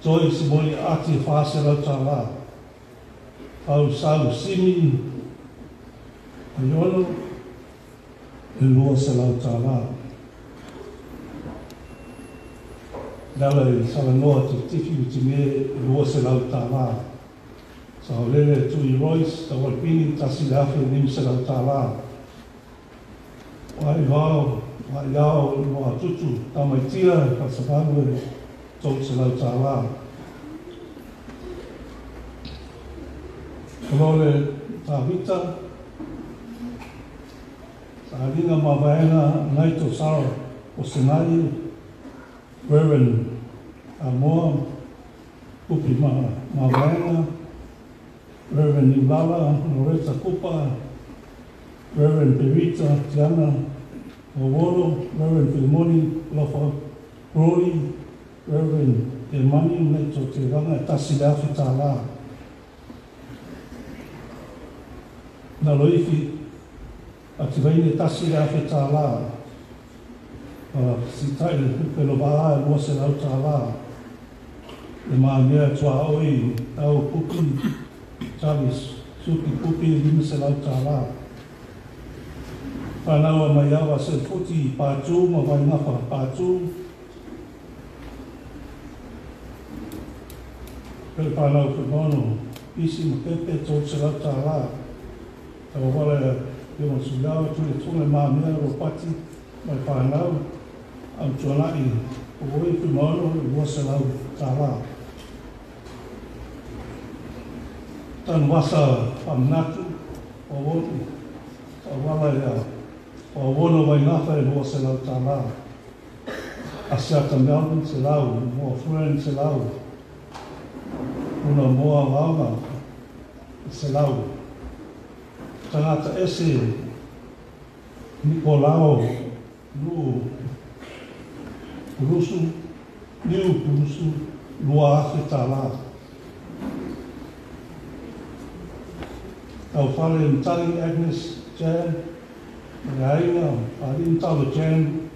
Toi se moli ati $400. Pau sau simi aiono e $200. Lala i salanoa te tifi utime e $200. Sa olele tui Royce, tawalpini $1,500. Wai vao, wai ao, wai tutu, tamaitia, pasavalu e $300. Kalole Tavita, sa alinga mavaenga Naito Sara o Senai, Reverend Amoa, Upi Mavaenga, Reverend Niulala, Loretta Kupa, Reverend Perita Tiana Owolo, Reverend Filimoni Lofa Roli, Reverend Emani Naito Te Ranga $1,000. Na loifi ativaine $1,000. Sitai pelovaa $200. Le maamea tuaoi tau pupi Charles Suki pupi $500. Whanau mai awa se futi pātū ma vaingafa pātū. Pele whanau whanono isi ma pepe $300. Tawa wala i o masulau tule tule maamea ropati mai whanau au tuanai o oi whanono $200. Tanu wasa whamnatu o wonu wala ia o wono vaingafa e $200. Asiata Melvin $100, moa Fren $100, una moa vaoga $100. Tagata ese Nikolao Nuu Purusu, Niu Purusu, $2,000. Tau whare Mtari Agnes Jan, le aina, wharin tau Jan,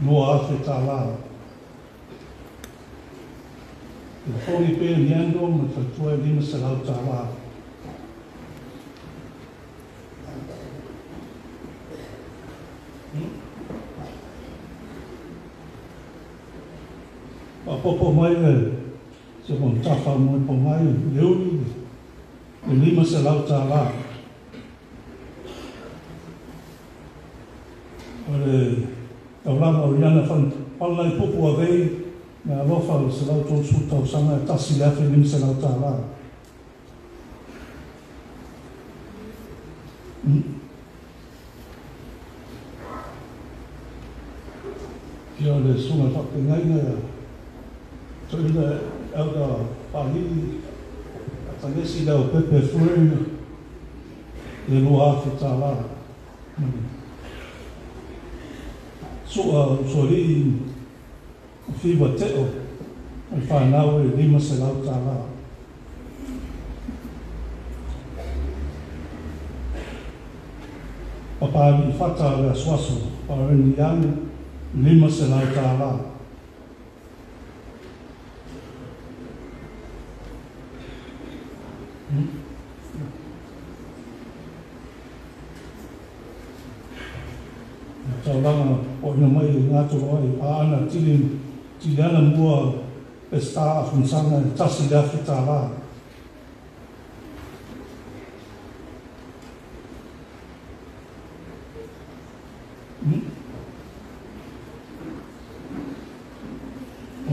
$2,000. Le whori pe niando ma whatua $500. Papopo mai le se montafa mo pongai le uli le $500. O le taulanga o iana whanlai pupu a vei me alofa o 130 tausaga e $1,500. Ia le sunga whakengaina ia toina elda whalili atanesi leo pepe furinga le $2,000. Sua usori fiwa teo o whanau e $500. Papali whata le aswaso pareni ane $500. Taulanga o ina mai ngā toro ai a ana tili ana mua e sta a funsanga e $1,000.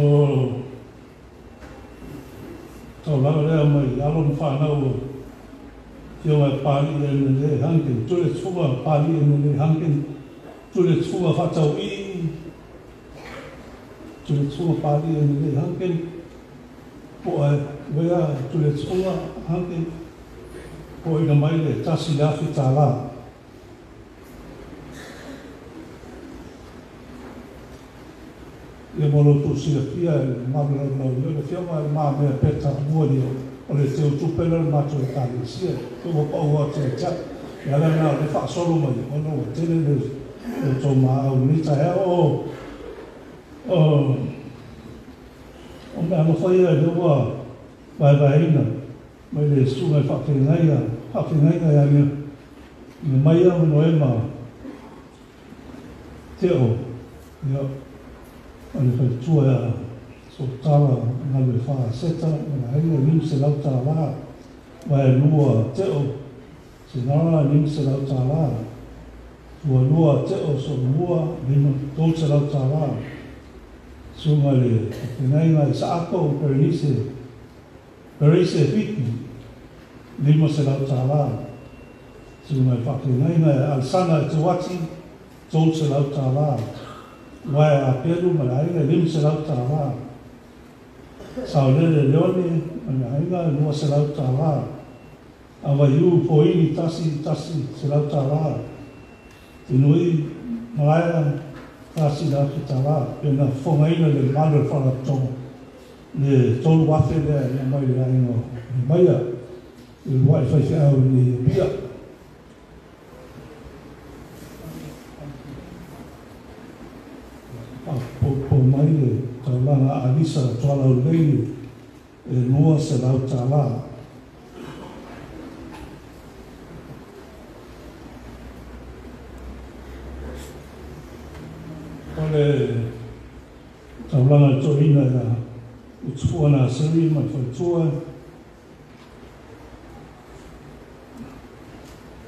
O taulanga lea mai alo ma whanau o fionga e pāli e le hanken, tule tfuga pāli e le hanken, tule tfuga whatau i, tule tfuga pāli e le hanken, po e wea tule tfuga hanken, po ina mai le $1,000. Ia mo lo tū silafia e mawalau lau le fionga e maa mea peta mua lio. O le teutupe le matou ekalesia ua paua atu ia te a'u le ala lena o lea e faasolo mai ona ua tele le tou maau i lenei taeao. O o o meaalofa ia lea ua vaevaeina mai le susuga i faafeagaiga faafeagaiga ia Nehemaia ma Noema Teo ia o le faletua ia Sotala Galuefa Seta ma le aiga $500 Vaelua Teo Senala $500 Tualua Teo Solomua $300 Susuga i le Faafeagaiga Isaako Berenice Berenice Fiti $500 Susuga i le Faafeagaiga Alesana Eteuati $300 Uaea Apelu ma le aiga $500 Saolele Leone ma le aiga $200 Avaiu Foini $1, 100 Tinui Malaea $1,000. Pe na fofogaina le mamalu o le Faalapotopotoga le 3,000 lea e aumai i le aiga o Nehemaia i le uluai faifeau i lenei Apia. Faapopo mai le taulaga a Alisa Tualaulelei e $200. O le taulaga i le toeaina ia Utufua Naseri ma le faletua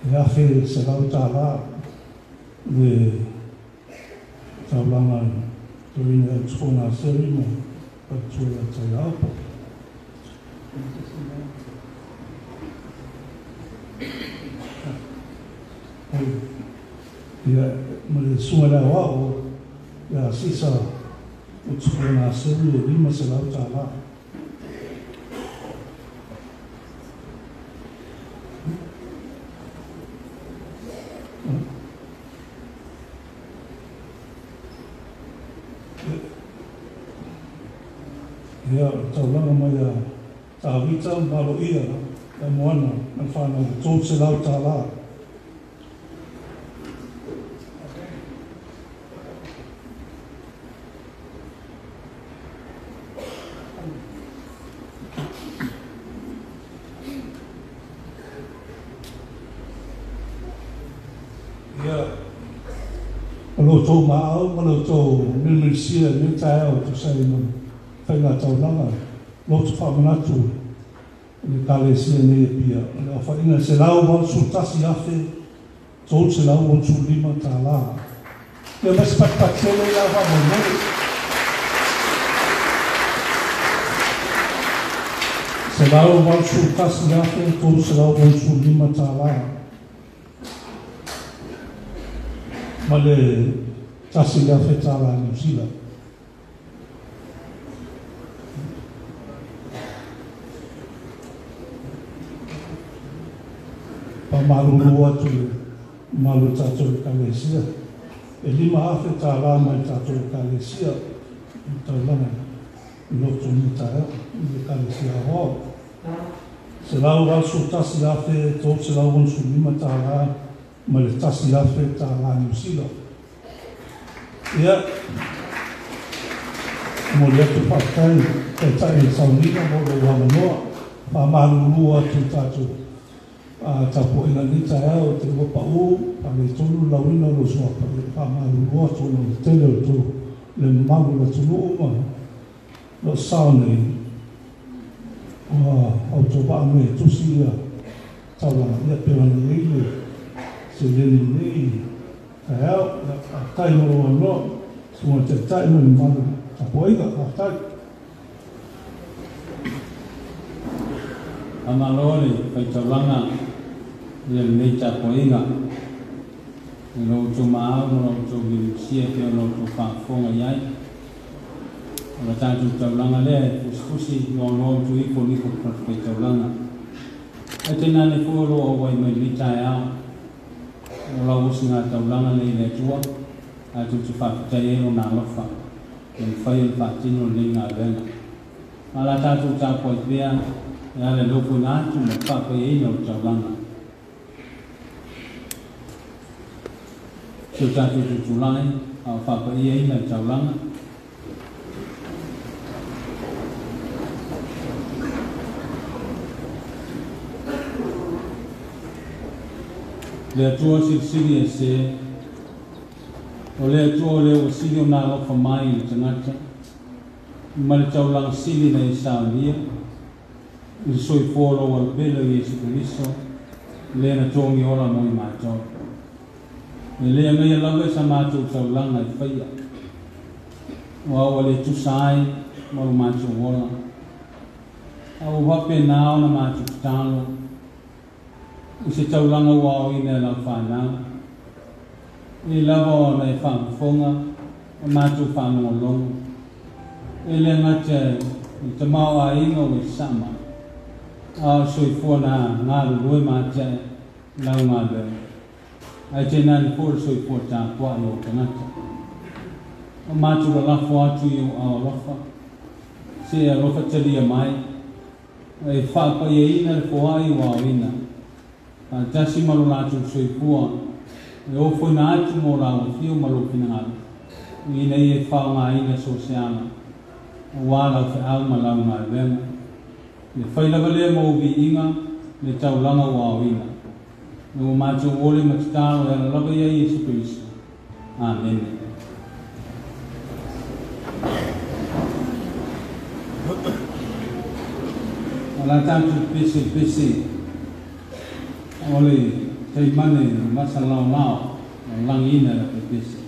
e $1,100 le taulaga i le toeaina ia Utufua Naseri ma le faletua ia Taiaopo. Ia, ma le susuga i le aoao ia Sisa Utufua Naseri e $500. Ia, o le taulaga mai ia Tavita Maloia ia Moana ma le whanau $300. Ia, o lo outou maau ma lo outou milimilisia i lenei taeao e tusa ai ma le faiga taulaga, loto faamanatu i le Ekalesia nei e Apia, o le aofaiga e $181,365. Ia ma se patipati tele la faamolemole. $181,365 ma le $1,000 Niu Sila. Faamalulu atu i le mamalu o le tatou Ekalesia. E $5,000 mai le tatou Ekalesia i le taulaga i loto i lenei taeao i le Ekalesia Aoao. $181,365 ma le $1,000 Niu Sila. Ia, momoli atu le faafetai i Taitai o le sauniga mo lou avanoa. Faamalulu atu i tatou tapuaiga i lenei taeao te ua pau faaletonu le lauina o lou suafa. Ia, faamalulu atu ona o le tele o le tou le mamalu o le atunuu ma lo o sao nei ua autovaa mai e tusi ia taulaga ia pe ona i ai le seleni i lenei taeao. Ia, faafetai mo lou avanoa, susuga i le Taitai ma le mamalu o le tapuaiga. Faafetai. Faamalo le faitaulaga ia lenei tapuaiga i lo outou maau ma lo outou milimisia e pei ona outou faafofoga i ai. O le tatou taulaga lea e fusifusi noanoa utu ifo nifo faitaulaga. Ae tainane foi o loo auai mai lenei taeao o lau osigataulaga lea i le Atua tatou te faafetai ai Lona alofa ua mafai ona faatino lenei galuega. Ma o le a tatou tapuai pea. E ala i le ofoina atu ma le faapaiaina o le taulaga. Si o tatou tutulai a o faapaiaina le taulaga. Le Atua silisili ese, o le Atua o lea ua sili ona alofa mai i le tagata, ma le taulaga sili na e saunia, i le soifua o lou alopele o Iesu Keriso, lea na togi ola mo i matou. E le agaia lava i sa matou taulaga e faia, aua ua le tusa ai ma lo matou ola. A ua faapena ona matou tatalo, i se taulaga ua aoina e lau fanau, e lava ona e faafofoga ma matou faalogologo, e le gata i le tamaoaiga ua i sama, a o le soifua na galulue ma atiae lau galuega, ae tainane foi le soifua tapuai o tagata. O matou lalafo atu i ou ao alofa, se e alofa talia mai, e faapaiaina le foai ua aoina, faatasi ma lo latou soifua, e ofoina atu mo lau afio ma lou finagalo, ina ia e faaaogaina so o se ala, aua lau feau ma lau galuega. Ia fai lava lea ma ou viiga le taulaga ua aoina, ina ua matou ole ma tatalo e ala lava ia Iesu Keriso. Amene. O la tatou pese pese o le taimane masalaolao o lagiina le pepese.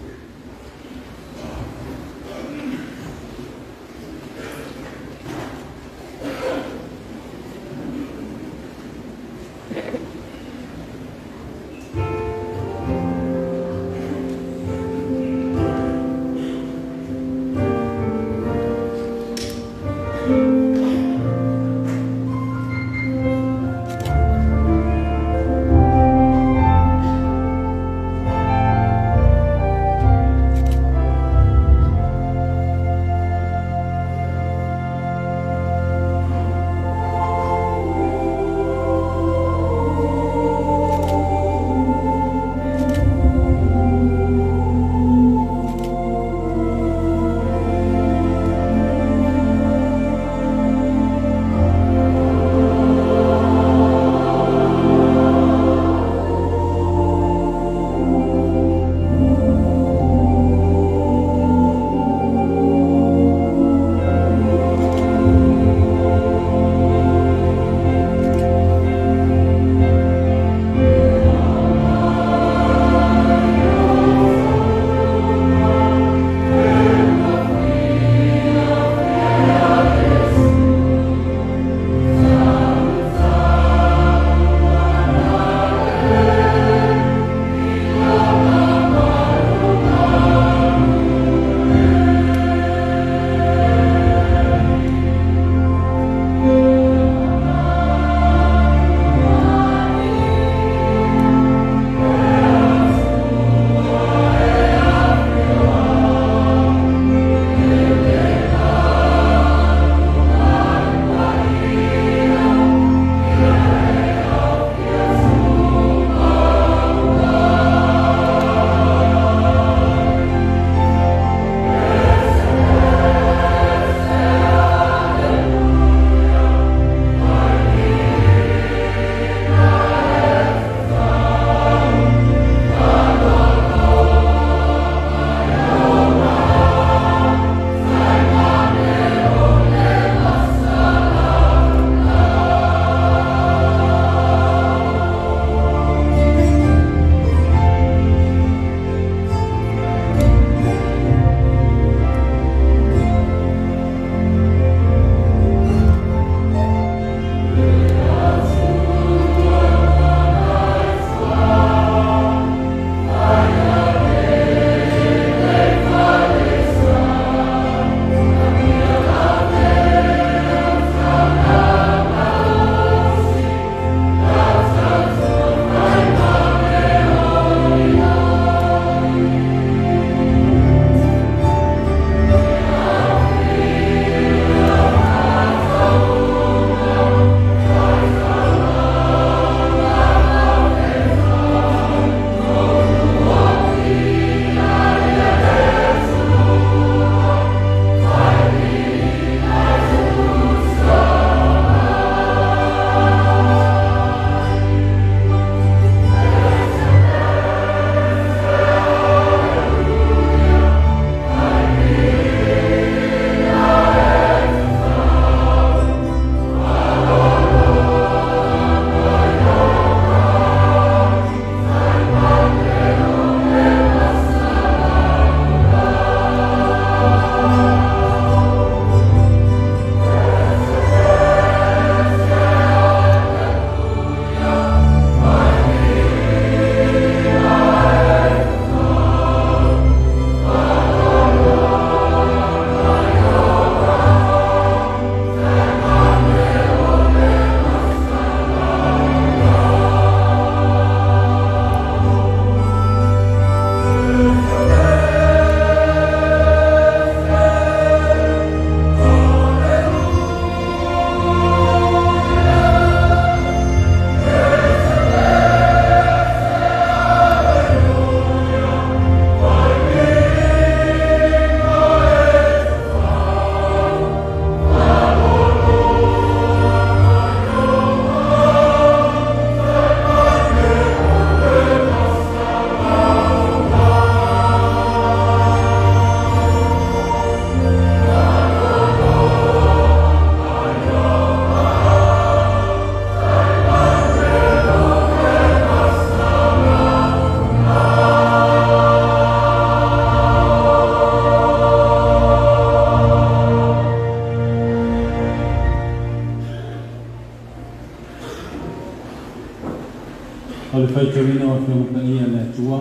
O le faitauina o Afioga Paia le Atua,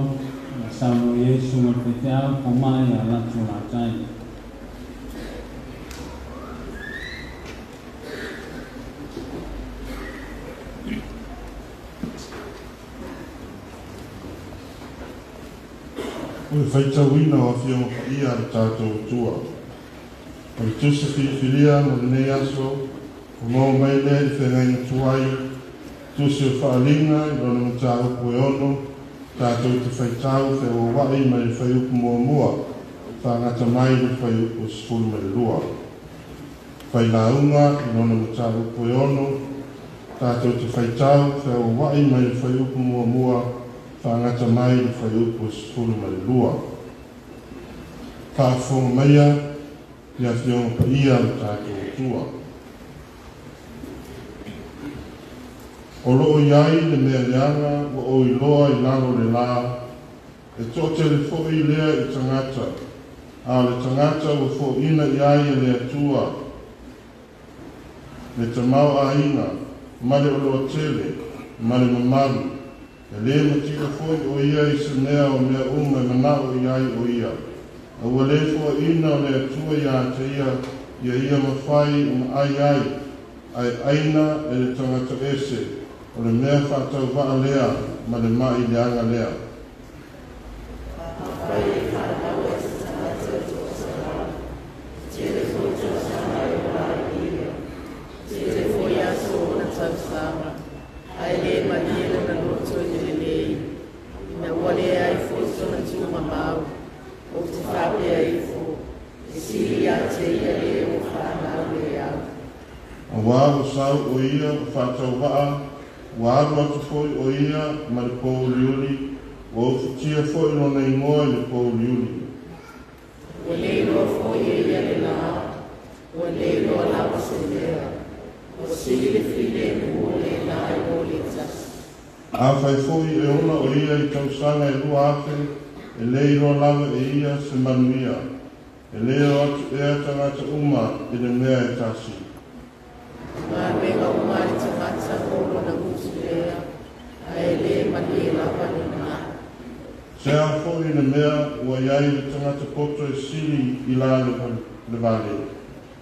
na saunoa i ai susuga i le faifeau fomai a latou latai. O le faitauina o Afioga Paia a le tatou Atua. O le tusi filifilia mo lenei aso, ua maua mai lea i le feagaiga tuai, tusi o faaaliga i lona mataupu e 6, tatou te faitau feauauai mai le fuaiupu 1, faagata mai le fuaiupu 12. Failauga i lona mataupu e 6, tatou te faitau feauauai mai le fuaiupu 1, faagata mai le fuaiupu 12. Faafofoga maia i Afioga Paia a le tatou Atua. O loo i ai le mea leaga ua ou iloa i lalo le la, e toatele foi lea i tagata, a o le tagata ua foina i ai e le Atua, le tamaoaiga ma le oloa tele ma le mamalu, e lē matila foi o ia i se mea o mea uma e manao i ai o ia. A ua lē foaina o le Atua iā te ia, ia ia mafai ona ai ai, ae aina e le tagata ese, o le mea faatauvaa lea ma le mai leaga lea. Afai e fanau ai se tagata i toaselau, tele foi tausaga e ola ai ia, tele foi aso o ona tausaga, ae lē malie lona loto i le lelei, ina ua leai foi sona tuugamau, ou te faapea ifo, e sili ia te ia le ua fanau le au. Auā ua sau o ia ua faatauvaa, ua alu atu foi o ia ma le pouliuli, ua ufitia foi lona igoa i le pouliuli. Ua le iloa foi e ia le lā, ua le iloa lava se mea, ua sili le filemu o lēnā i lo le tasi. Afai foi e ola o ia i tausaga e 2000, e lē iloa lava e ia se manuia. E lē o atu ea tagata uma i le mea e tasi. O galuega uma a le tagata o lona gutu lea, ae lē malie lava lenā. Se a foi le mea ua i ai le tagata poto e sili i la le vale.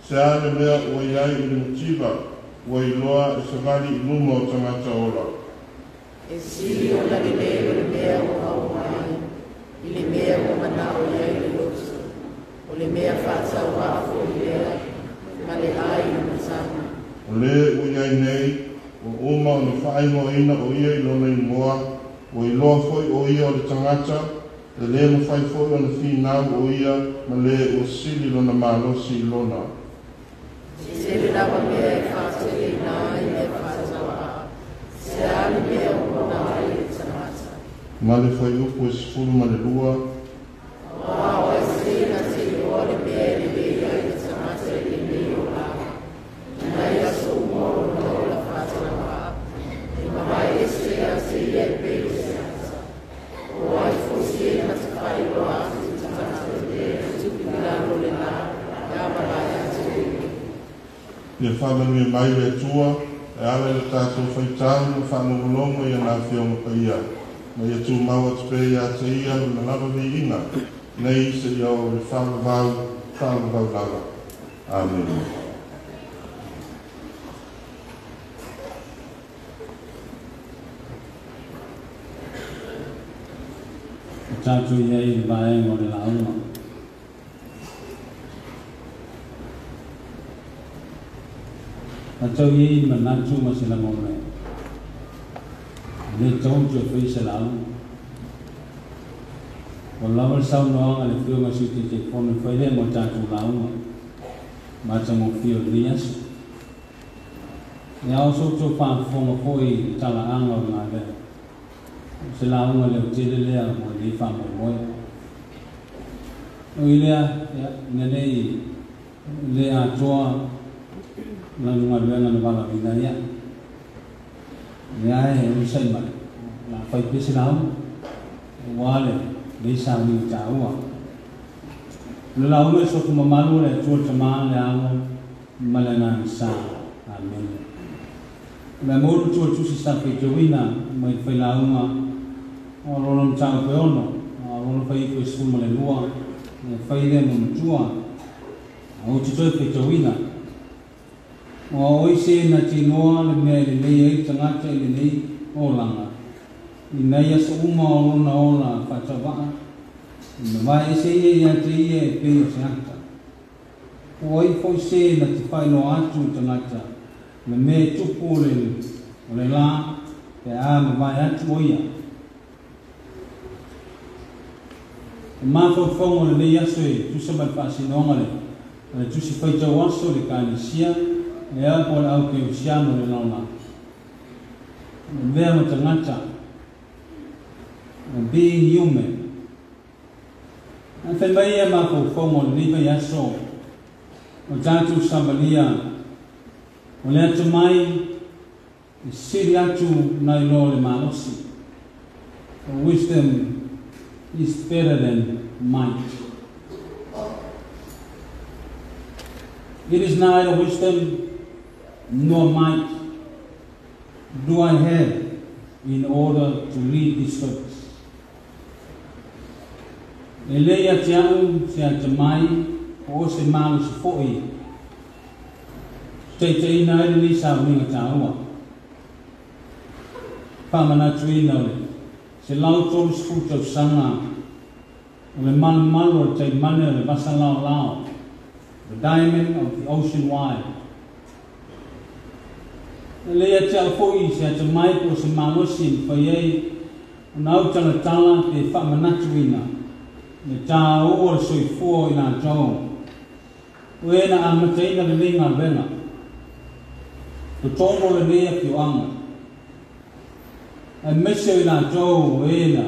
Se a le mea ua i ai i le mativa ua iloa e savali i luma o tagata ola. E sili ona lelei o le mea ua maua mai, i le mea ua manao i ai le loto, o le mea faatauvaa foi lea, ma le ai i le matagi. O lē ua i ai nei, ua uma ona faaigoaina o ia i lona igoa, ua iloa foi o ia o le tagata, e lē mafai foi ona finau o ia ma lē ua sili lona malosi i lona. E tele lava mea e faateleina ai mea faatauvaa, se a le mea o ona ai le tagata. Ma le fuaiupu e 12. Auā o ai se na te iloa le mea e lelei ai le tagata i lenei olaga, i nai aso uma o lona ola faatauvaa, e mavae ese ia te ia e pei o se ata. O ai foi se na te faailoa atu i le tagata le mea e tupu i lalo o le lā, pe a mavae atu ia. Ia faamanuia mai le Atua e ala i le tatou faitau ma faalogologo i ana Afioga Paia, ma ia tumau atu pea iā te ia lona lava viiga, nei seia oo i le faavavau, faavavau lava. Amene. O tatou i ai i le vaega o le lauga. Atau i ai manatu ma se lagona. E le tatau ona toe faia se lauga. Ua lava le saunoaga a le Afioga i le Sui Taitaifono e fai lea mo le tatou lauga matagofie o lenei aso. E ao so outou faafofoga foi i le talaaga o le galuega. O se lauga leotele lea mo lenei faamoemoe. O i lea, ia, ina nei le atoa lana galuega na valaauina ai a'u. Lea e onosai mai, o le a fai pea se lauga, aua lenei sauniga taua. O le lauga e sofu mamalu o le Atua le Tama, le Alo ma le Agaga Sa. Amene. Le mo tu tusi sa faitauina mai failauga o lona mataupu e 6, a lona fuaiupu e 12, e fai lea ma matua. A ou te toe faitauina. Ua oi se na te iloa le mea e lelei ai tagata i lenei olaga, ina ia aso uma o lona ola faatauvaa, e mavae ese ia ia te ia e pei o se ata. Ua ai foi se na te faailoa atu i tagata le mea e tupu o le la pe a mavae atu o ia. E mafaufauga o lenei aso e tusa ma le faasinoga le tusi faitau aso le Ekalesia e au po o le aukerisiano le lalolagi. Le avea ma tagata, being human. Ae fai mai ia mafaufauga o lenei vaiaso o tatou savalia o le atamai e sili atu nai lo le malosi. Wisdom is better than might. It is neither wisdom nor might do I have in order to lead this service. E le ia te au se atamai po o se malosi foi taitaiina ai lenei sauniga taua. Faamanatuina o le 130 tausaga o le malumalu o le taimane o le vasa laolao, the diamond of the ocean wide. E le ia te au foi se atamai po o se malosi e mafai ai ona autalatala pe faamanatuina le taua o le soifua o i latou o e na amataina lenei galuega totonu o lenei afioaga, aemaise o i latou o e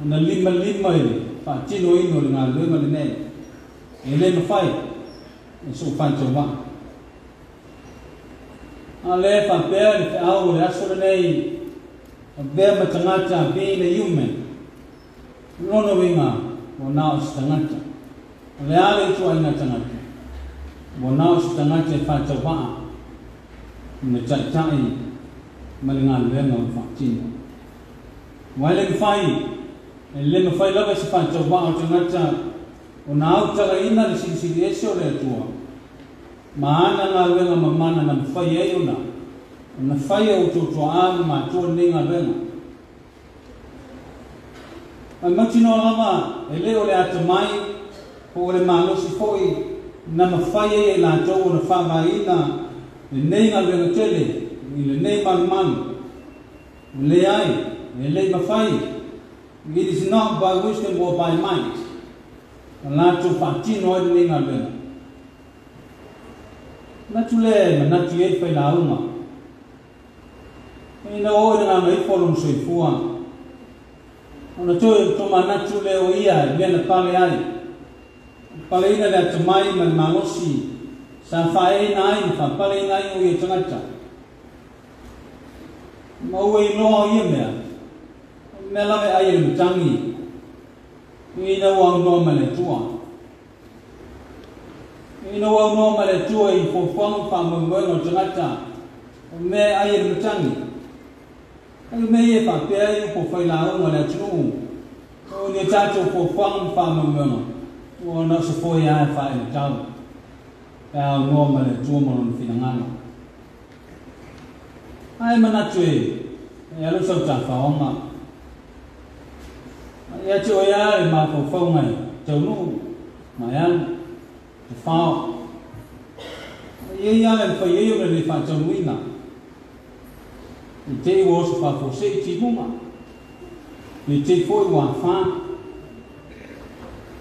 na limalima i le faatinoina o le galuega lenei e le mafai e so'u faitauvaa. A o lea e faapea le feau o le aso lenei, avea ma tagata, being a human. O lona uiga ua na o se tagata. O le a le ituaiga tagata? Ua na o se tagata e faatauvaa i le taitai ma le galuega o le faatino. Aua e le mafai, e le mafai lava e se faatauvaa o tagata ona autalaina le silisili ese o le Atua ma ana galuega mamana na mafai ai ona fai e outou tuaa ma matua lenei galuega. Ae mautinoa lava e le o le atamai po o le malosi foi na mafai ai e i latou ona faavaeina lenei galuega tele i lenei malumalu. Leai, e le i mafai. It is not by wisdom or by might na latou faatino ai lenei galuega. Manatu lea e manatu i ai le failauga. Ina ua oo i le gagaifo o lona soifua, ona toe tomanatu lea o ia i mea na pale ai, paleina le atamai ma le malosi sa faaeaina ai ma faapaleina ai o ia tagata. Ma ua iloa o ia mea, o le mea lava e ai e le matagi, ina ua aunoa ma le Atua. Ina ua aunoa ma le Atua i fuafuaga ma faamoemoega o tagata, o le mea e ai e le matagi. Ai o mea ia e faapea ai upu o failauga a le atunuu, o ni a tatou fuafuaga ma faamoemoega, ua na o se foe lava e faaeletau, pe a aunoa ma le Atua ma Lona finagalo. Ae manatu e alu sau tafaoga. Ia te oe lava le mafaufauga e taunuu ma e alu, te fao. E i ai ala e mafai ai ona le faataunuuina. I te i ua oso faafuasei timuga, i te i foi ua afa.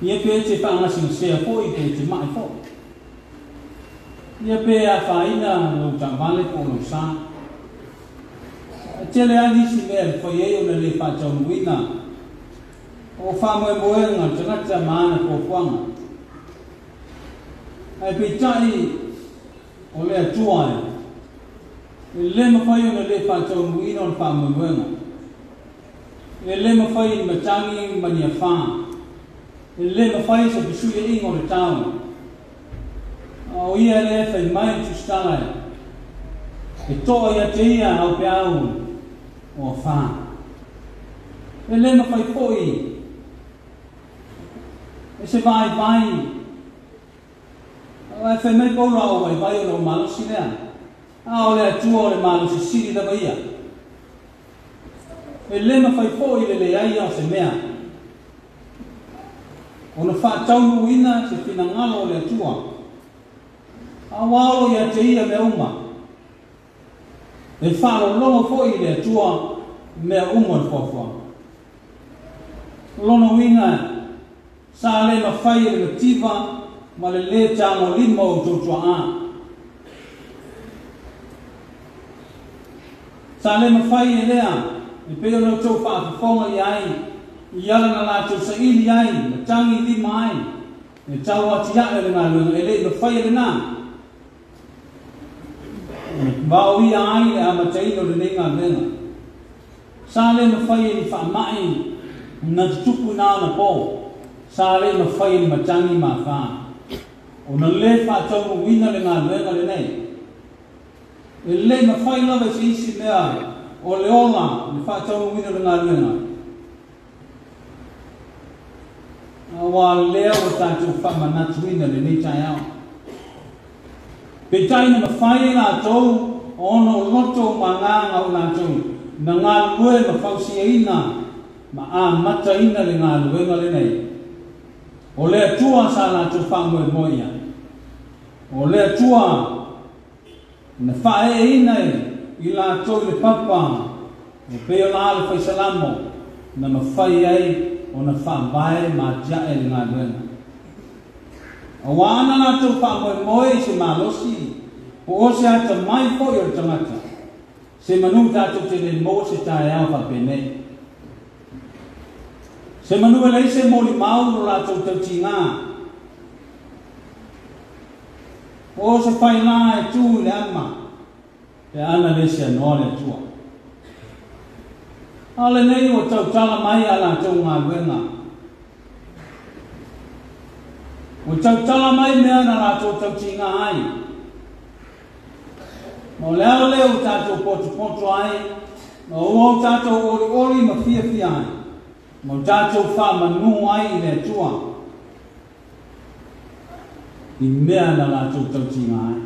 Ia pe te faagasegasea foi pe te mae foi. Ia pe afaina lou taavale po o lou sa. E tele lava nisi mea e mafai ai ona le faataunuuina o faamoemoega o le tagata ma ana fuafuaga. Ae peitai o le Atua e le mafai ona le faataunuuina ona faamoemoega. E le mafai e ni matagi ma ni afa. E le mafai se fesuiaiga o le tau. A o ia lea e fai mai le tusitala e E to'a ia te ia au peau o afā. E lē mafai fo'i e se vaivai ae fai mai Paulo a ou vaivai ona ou malosi lea. A o le Atua o le malosi sili lava ia. E lē mafai fo'i le leai o se mea ona fa'ataunuuina se finagalo o le Atua. Auā o lo ia te ia mea uma. E fa'alologo fo'i i le Atua mea uma o le foafoaga. Lona uiga sa lē mafai e le mativa ma le lē tagolima o outou tua'a. Sa lē mafai e lea e pei ona outou fa'afofoga i ai i ala na latou sa'ili ai ma tagi lima ai e tau atia'e o le galuega e le'i mafai e lenā vaoia ai le amataina o lenei galuega. Sa lē mafai e ni fa'ama'i na tutupu ina ona pō. Sa lē mafai e ni matagi ma afā ona lē fa'ataunuuina le galuega lenei. E lē mafai lava i se isi mea o le ola le fa'ataunuuina o le galuega. Auā lea ua tatou fa'amanatuina lenei taeao. Peitai na mafai e latou ona o loto ma agaga o latou na galulue ma fausiaina ma amataina le galuega lenei. O le Atua sa latou fa'amoemoe i ai. O le Atua na fa'ae'eina i latou i le papa e pei ona a le faisalamo na mafai ai ona fa'avae ma atia'e le galuega. Auā ana latou fa'amoemoe i se malosi po o se atamai fo'i o le tagata, se manū tatou te lē maua se taeao fa'apenei. Se manū e leai se molimau lo latou tautigā. Po o se failā e tū i le ama pe ana lē seanoa le Atua. A o lenei ua tautala mai a latou galuega. Ua tautala mai mea na latou tautigā ai. Ma o le ala lea ua tatou potopoto ai, ma ua o tatou olioli ma fiafia ai, ma o tatou fa'amanū ai i le Atua i mea na latou tautigā ai.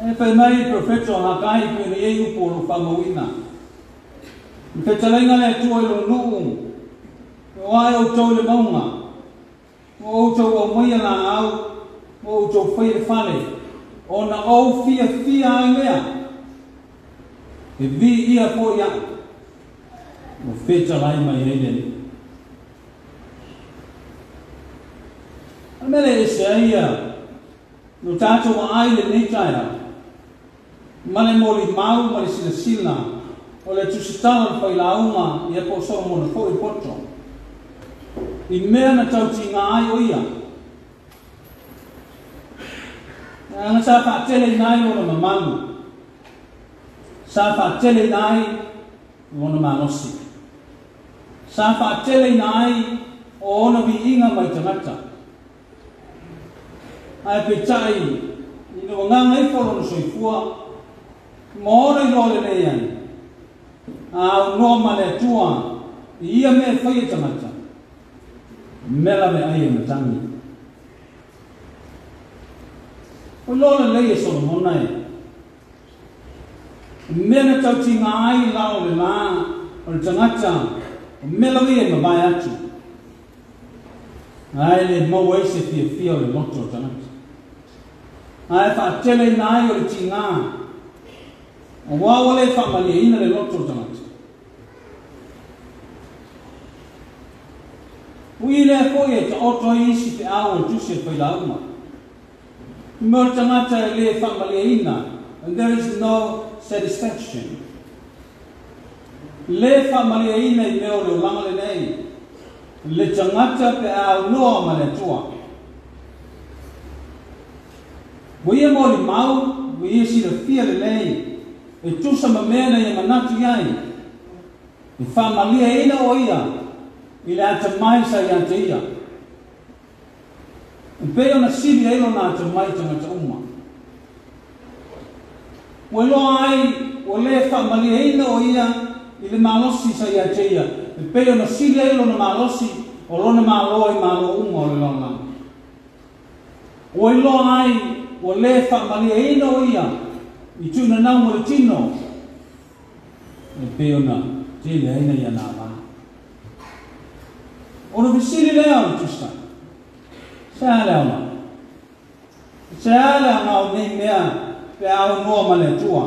E fai mai le Perofeto Hakai pei ona i ai upu o lo'u fa'amauina. I le fetalaiga a le Atua i lona nuu, E o ae outou i le mauga, ua outou aumaia laau, ua outou faia le fale, ona ou fiafia ai lea, e viia foi a'u, ua fetalai mai ai le Alii. O le mea lea e ese ai ia lo tatou aai i lenei taeao, ma le molimau ma le silasila o le tusitala o le failauga ia po o Solomona foi poto i mea na tautigā ai o ia. Leaga sa fa'ateleina ai lona mamalu, sa fa'ateleina ai lona malosi, sa fa'ateleina ai o ona viiga mai tagata. Ae peitai ina ua gagaifo lona soifua ma ona iloa lelei ai, a aunoa ma le Atua i ia mea e faia e tagata, mea laveai e matagi. Ua iloa lelei e Solomona e mea na tautigā ai i lalo o le lā o le tagata, o mea lava ia e mavae atu, ae le maua ai se fiafia o le loto o le tagata. Ae fa'ateleina ai o le tigā, auā ua lē fa'amalieina le loto o le tagata. Ui lea fo'i e ta'oto ai isi fe'au o le tusi a le failauga. I mea o le tagata e lē fa'amalieina, and there is no satisfaction. Lē fa'amalieina i mea o le olaga lenei le tagata pe a aunoa ma le Atua. Ua ia molimau, ua ia silafia lelei, e tusa ma mea na ia manatu i ai, e fa'amalieina o ia i le atamai sa iā te ia. E pei ona sili ai lona atamai i tagata uma. Ua iloa ai ua lē faamalieina o ia i le malosi sa ia te ia, e pei ona sili ai lona malosi o lona mālō i mālō uma o le lalolagi. Ua iloa ai ua lē faamalieina o ia i tuunanau mo le tino, e pei ona tele ai na ia nāvā. Ona fesili lea o le Tusi, se a le aoga? Se a le aoga o nei mea pe a aunoa ma le Atua?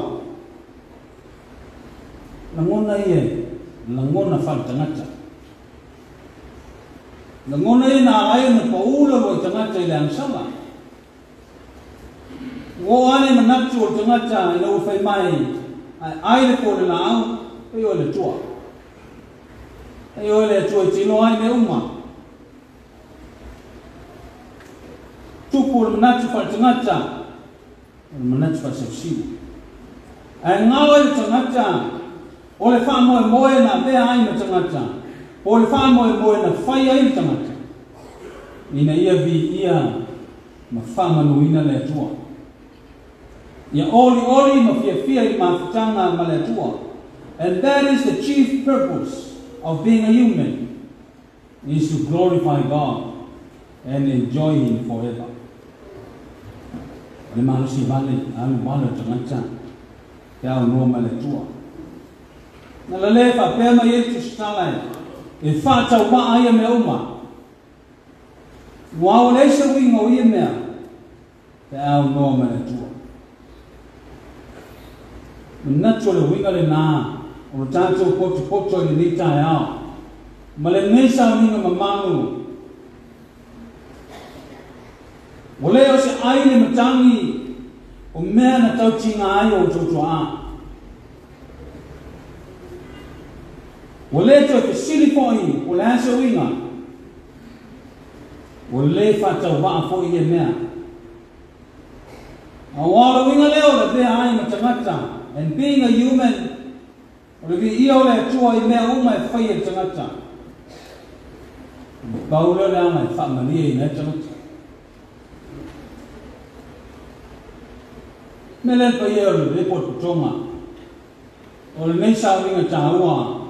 Lagona ia lagona faaletagata. Lagona ia na ala ai ona paū le uluai tagata i le agasala. Ua oo lava le manatu o le tagata ina ua fai mai, A e ai le fua o le laau, e oe le Atua. E oe le Atua e te iloa ai mea uma. Tupu o le manatu faaletagata, o le manatu faaseusiu. Ae galo ai le tagata o le faamoemoe na avea ai ma tagata, po o le faamoemoe na fai ai le tagata, ina ia viia ma faamanuina le Atua. Ia olioli ma fiafia i le mafutaga ma le Atua. And that is the chief purpose of being a human, is to glorify God and enjoy Him forever. O le malosi vale, alu vale o tagata pe aunoa ma le Atua. Na lale faapea mai ai le Tusitala e faataumaa ai ia mea uma. Ua leai se uiga o ia mea pe a aunoa ma le Atua. Manatu o le uiga lenā o lo tatou potopoto i lenei taeao ma lenei sauniga mamalu. Ua le o se ai le matagi o mea na tautiga ai o outou tuaa. Ua le toe fesili foi po o le a se uiga. Ua le faatauvaa foi ia mea. Aua o le uiga lea o le avea ai ma tagata, and being a human, o le viia o le Atua i mea uma e fai e le tagata. O le pau lea o le aga e faamalieina ai le tagata. Mea lea le paia o le potopotoga o lenei sauniga taua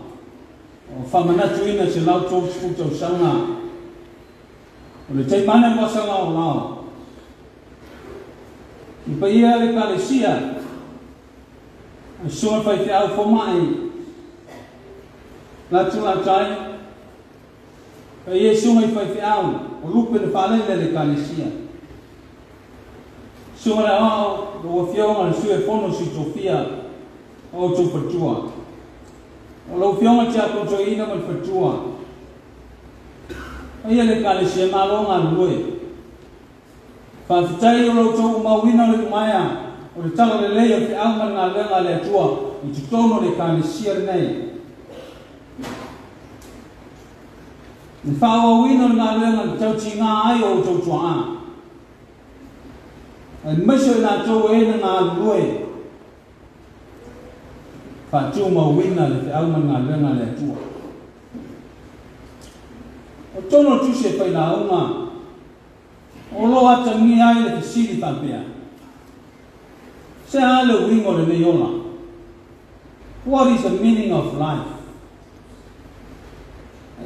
o faamanatuina 130 tausaga o le taimane o le vasa laolao. I paia le Ekalesia, le susuga i le faifeau fomai, Latu Latai, paia i susuga i faifeau o lupe na faalele a le Ekalesia. Susuga i le Aoao, lau Afioga i le Sui o le Fono Sui Tofia ma outou faletua. O lau Afioga i le Tiakono Toeaina ma le faletua. Paia le Ekalesia, malo galulue. Faafetai o lo outou umauina o le iumaea o le talalelei o le feau ma le galuega a le Atua i totonu o le Ekalesia lenei. Le faaauauina o le galuega na tautigā ai o outou tuaa, aemaise o i latou e na galulue faatumauina le feau ma le galuega a le Atua. O totonu o le tusi e failauga, o lo o atagia ai le fesili faapea, Se a le uiga o lenei ola? What is the meaning of life?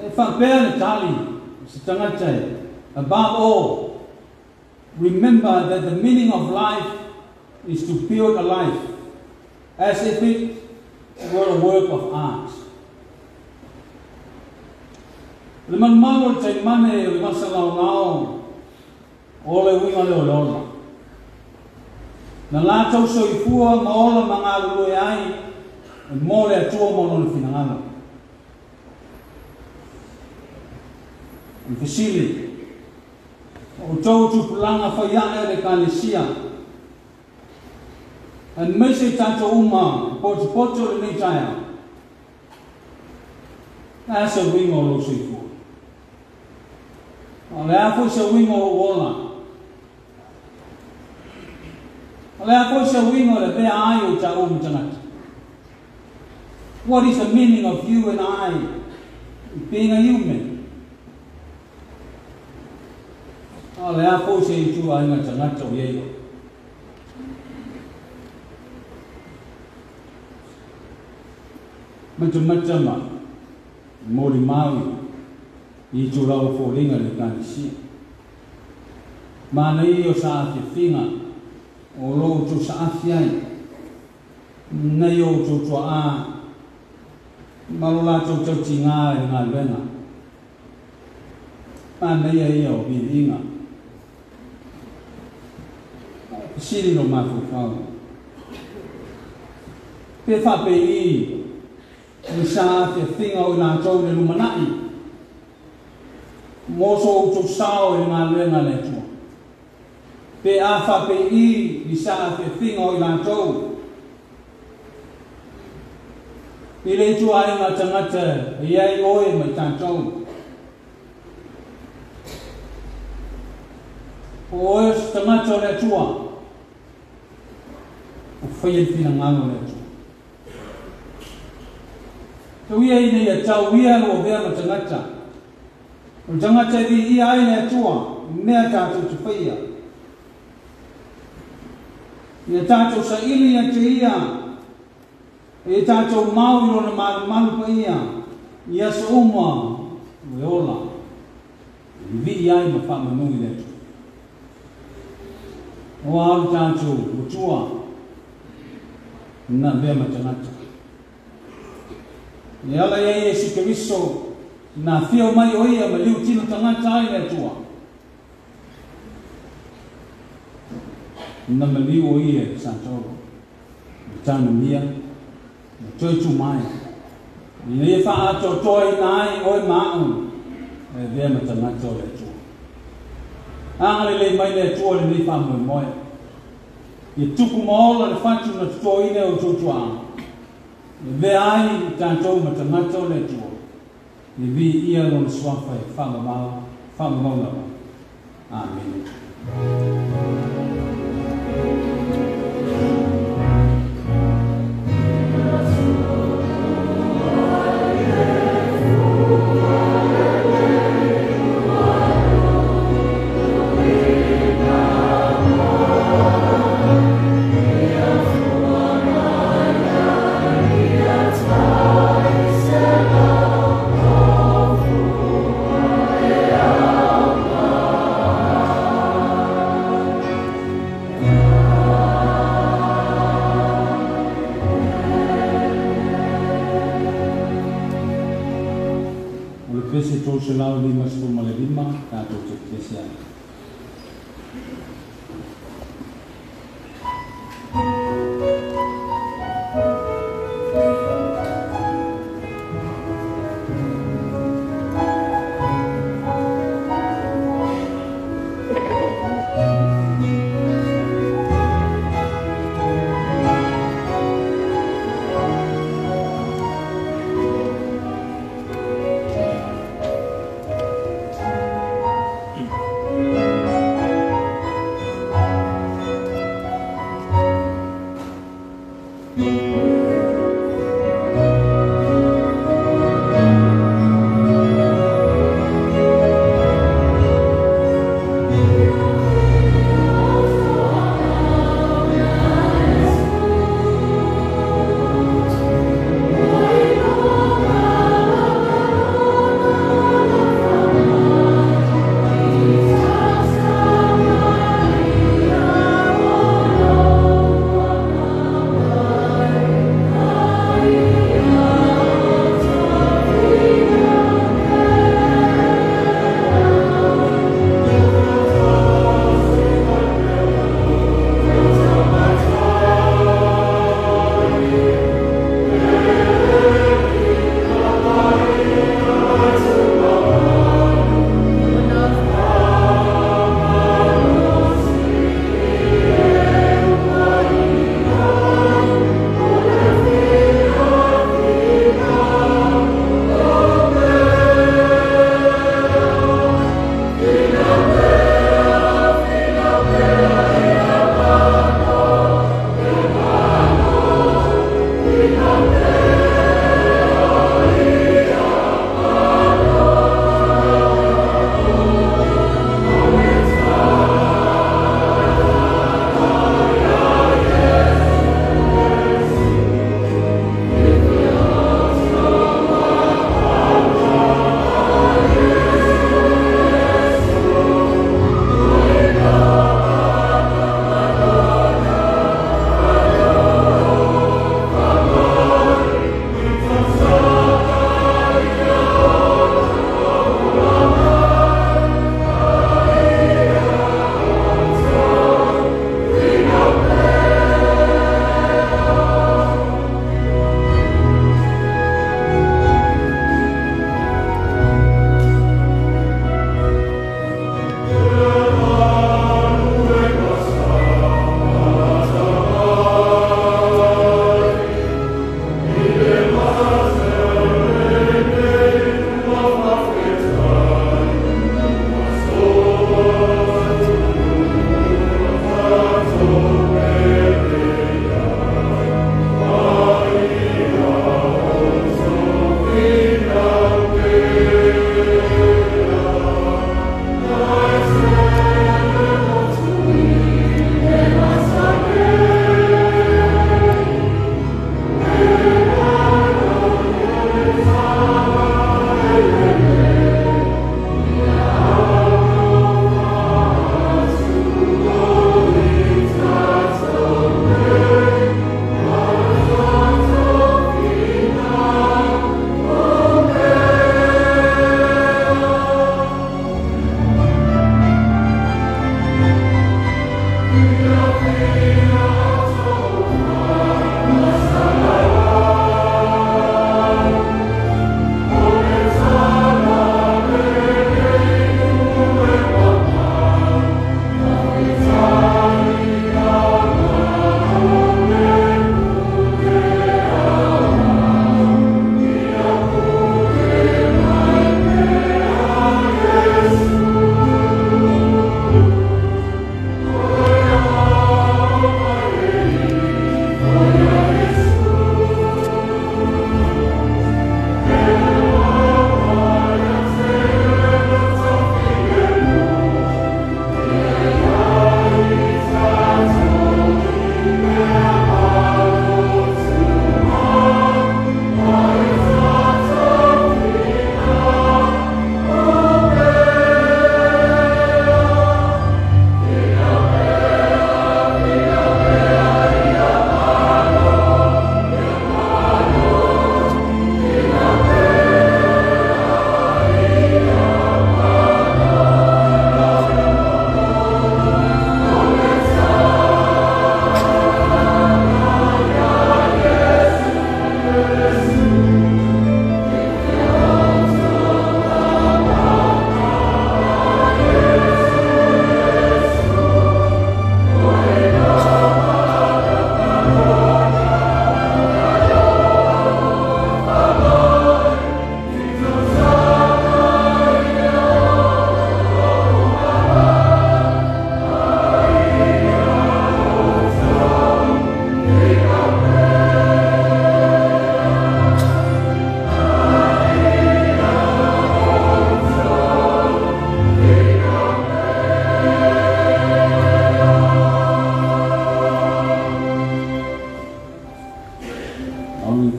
E faapea le tali o se tagata e, Above all, remember that the meaning of life is to build a life as if it were a work of art. O le malumalu o le taimane o le vasa laolao o le uiga lea o le ola. Na latou soifua ma ola ma galulue ai e mo le Atua ma Lona finagalo. O le fesili, o outou tupulaga fai ae o le Ekalesia, aemaise i tatou uma potopoto i lenei taeao, o le a se uiga o lou soifua? A o le a foi se uiga o lou ola? O le a foi se uiga o le avea ai o taua ma tagata? What is the meaning of you and I being a human? A o le a foi se ituaiga tagata o i ai oe? Matamata ma moli maui i tūlau fōlinga le kanisia. Mana i o sa afiafiga o lo outou saafi ai nei o outou tuaā ma lo latou tautigā i le galuega. Manaia ia o viiviiga. Fesili lo mafaufau. Pe faapei ni sa afiafiga o i latou le lumana'i mo so outou sao i le galuega le Atua. Pe a faapei ni sa afiafiga o i latou i le ituaiga tagata e iai oe ma i tatou. O oe o se tagata o le Atua, o faia le finagalo o le Atua. Tau ia ina ia tau ia lo avea ma tagata. O le tagata e viia ai le Atua i mea tatou te faia. Ia tatou saili ia te ia, e tatou mau i lona malumalu paia i aso uma o e ola, e vivii ai ma faamanu i le Atua. O a lo tatou matua na avea ma tagata. E ala ia Iesu Keriso na afio mai o ia ma liu tino tagata ai le Atua. Na maliu o ia i satolo, ma tanumia, ma toe tu mai. Ina ia faaatoatoaina ai oe ma a'u e avea ma tagata o le Atua. Agalelei mai le Atua i lenei faamoemoe. Ia tupu ma ola le fatu na totoina e outou tuaaga. E avea ai i tatou ma tagata o le Atua. Ia viia Lona suafa e faavavau, faavavau lava. Amene. O le pese 355 tatou te pese ai.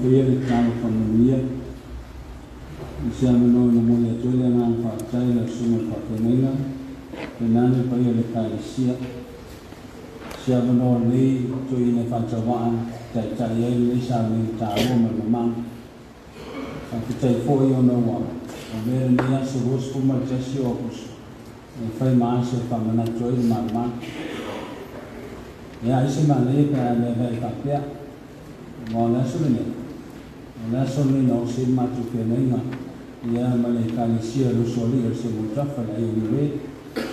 Faia le tatalo faamanuia i se avanoa e momoli atu ai le agaga faafetai i lau susuga i le faafeagaiga tainane paia o le Ekalesia. Se avanoa lenei toeaina e faatauvaa taitai ai lenei sauniga taua ma le mamalu. Faafetai foi ona ua avea lenei aso 21 o Aokuso e fai ma aso e faamanatu ai le malumalu. Ia ai se manaia pe a aveaveai faapea, aua o le aso lenei, o le aso lenei na osi ai le matou feagaiga ia ma le Ekalesia o le Usoalii o le Seuautafa le IMLA.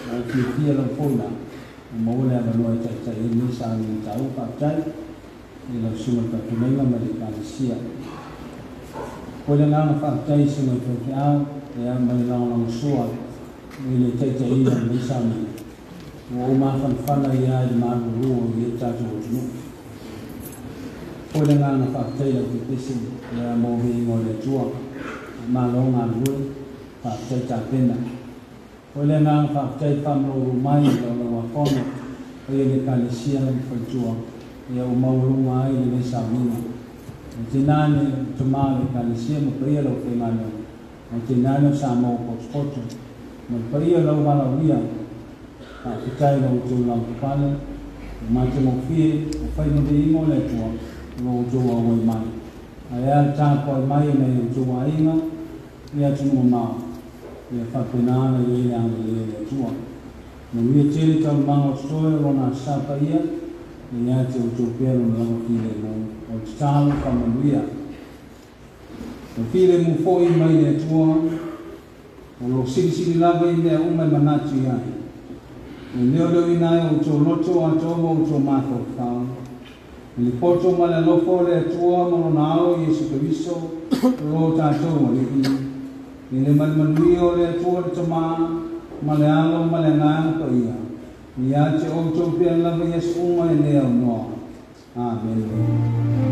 Ua ou fiafia lava foi la ua maua le avanoa e taitai ai lenei sauniga taua. Faafetai i lau susuga i le faafeagaiga ma le Ekalesia. Foi le agaga faafetai i susuga i faifeau ia ma le lagolagosua i le taitaiina o lenei sauniga. Ua ou mafanafana ia i le malulu o i ai le tatou atunuu. Foi le agaga faafetai i lau pepese ia mo viiga o le Atua. Malo galulue, faafetai tapena. Foi le agaga faafetai i le faamalulu mai i lau lauafono paia le Ekalesia ma faletua ia ua maualuga ai lenei sauniga. E tainane o tamā o le Ekalesia ma paia lau faigaluega, ae tainane o Samoa ua potopoto ma le paia o lau valaaulia. Faafetai i lo outou lavapapale, ua matagofie, ua fai ma viiga o le Atua o lo outou auai mai. Ae a le tapuai mai o nai outou aiga i atunuu mamao, ia faapena ona i ai le agalelei o le Atua. Manuia tele taualumaga o totoe o lona Aso Sa paia, ia ia te outou pea lona lava filemu. O le tatalo faamanuia. O filemu foi mai le Atua, o lo o silisili lava i mea uma e manatu i ai. E leoleoina ai o outou loto atoa ma outou mafaufau. I le poto ma le alofa o le Atua ma lona Alo Iesu Keriso, o lo tatou Alii, i le manumanuia o le Atua le Tamā, ma le Alo ma le Agaga Paia, ia te outou pea lava i aso uma e le aunoa. Amene.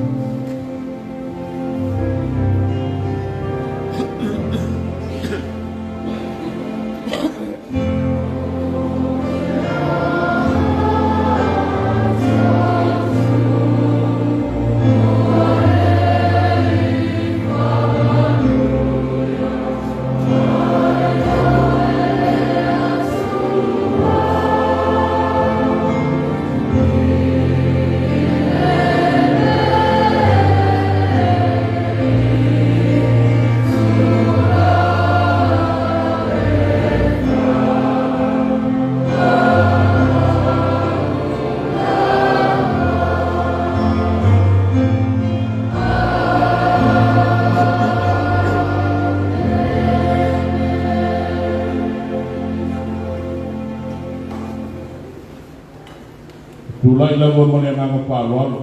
Tulai lava ma le agaga faaaloalo.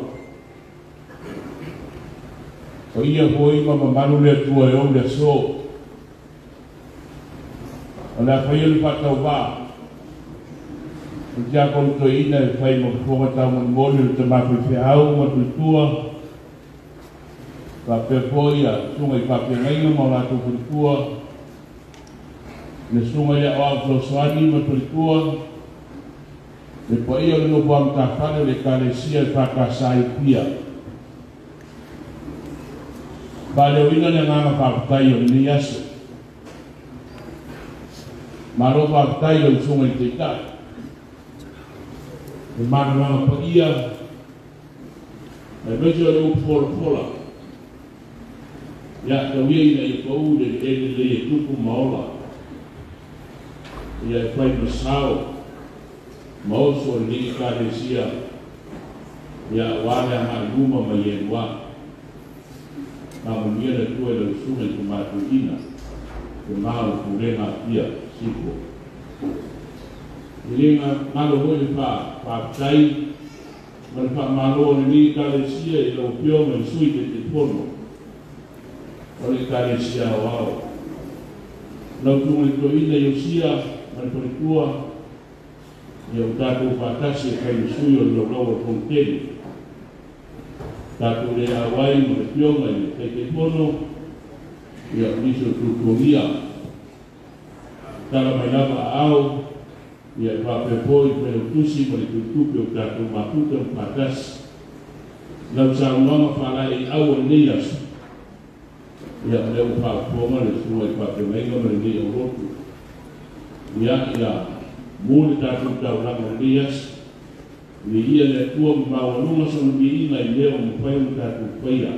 O ia foi ma mamalu le Atua e ou le aso. O le a faia le faatauvaa. O le tiakono toeaina e fai ma fofoga taumolimoli o le tama faifeau ma tuitua, faapea foi a susuga i faafeagaiga ma o latou faletua, le susuga i le aoao fesoasoani ma faletua, le paia o le nofo a matafale o le Ekalesia e EFKS i Apia. Faaleoina le agaga faafetai o lenei aso. Malo faafetai i lau susuga i le Taitai. Le manavaga paia, aemaise o le upu folafola, ia tau ia ina ia pau i le eleele lelei e tupu ma ola, ia e fai ma sao ma oso o lenei Ekalesia, ia aua le agai i luma ma i elua. Faamanuia le Atua i lau susuga i tama toeaina, le ma o le pulega Apia, Sifo. E le galo foi le faafetai ma le faamalo a lenei Ekalesia i lau Afioga i le Sui Taitaifono o le Ekalesia Aoao, lau susuga i le Toeaina Iosia ma le faletua, ia ua tatou faatasi e fai ma sui o le laulau o le Fono Tele. Tatou le auai ma le Afioga i le Taitaifono, ia o nisi o tuatuagia. Tala mai lava aao, ia e faapea foi le Failautusi ma le Tuitupe o tatou mafuta ma faatasi. Lau saunoaga faalaeiau o lenei aso, Ia lea ua faafofoga le susuga i faafeagaiga ma lenei aulotu. Ia ia mu le tatou taulaga o lenei aso. Viia le Atua ma maualuga sona viiga i mea ua mafai ona tatou faia.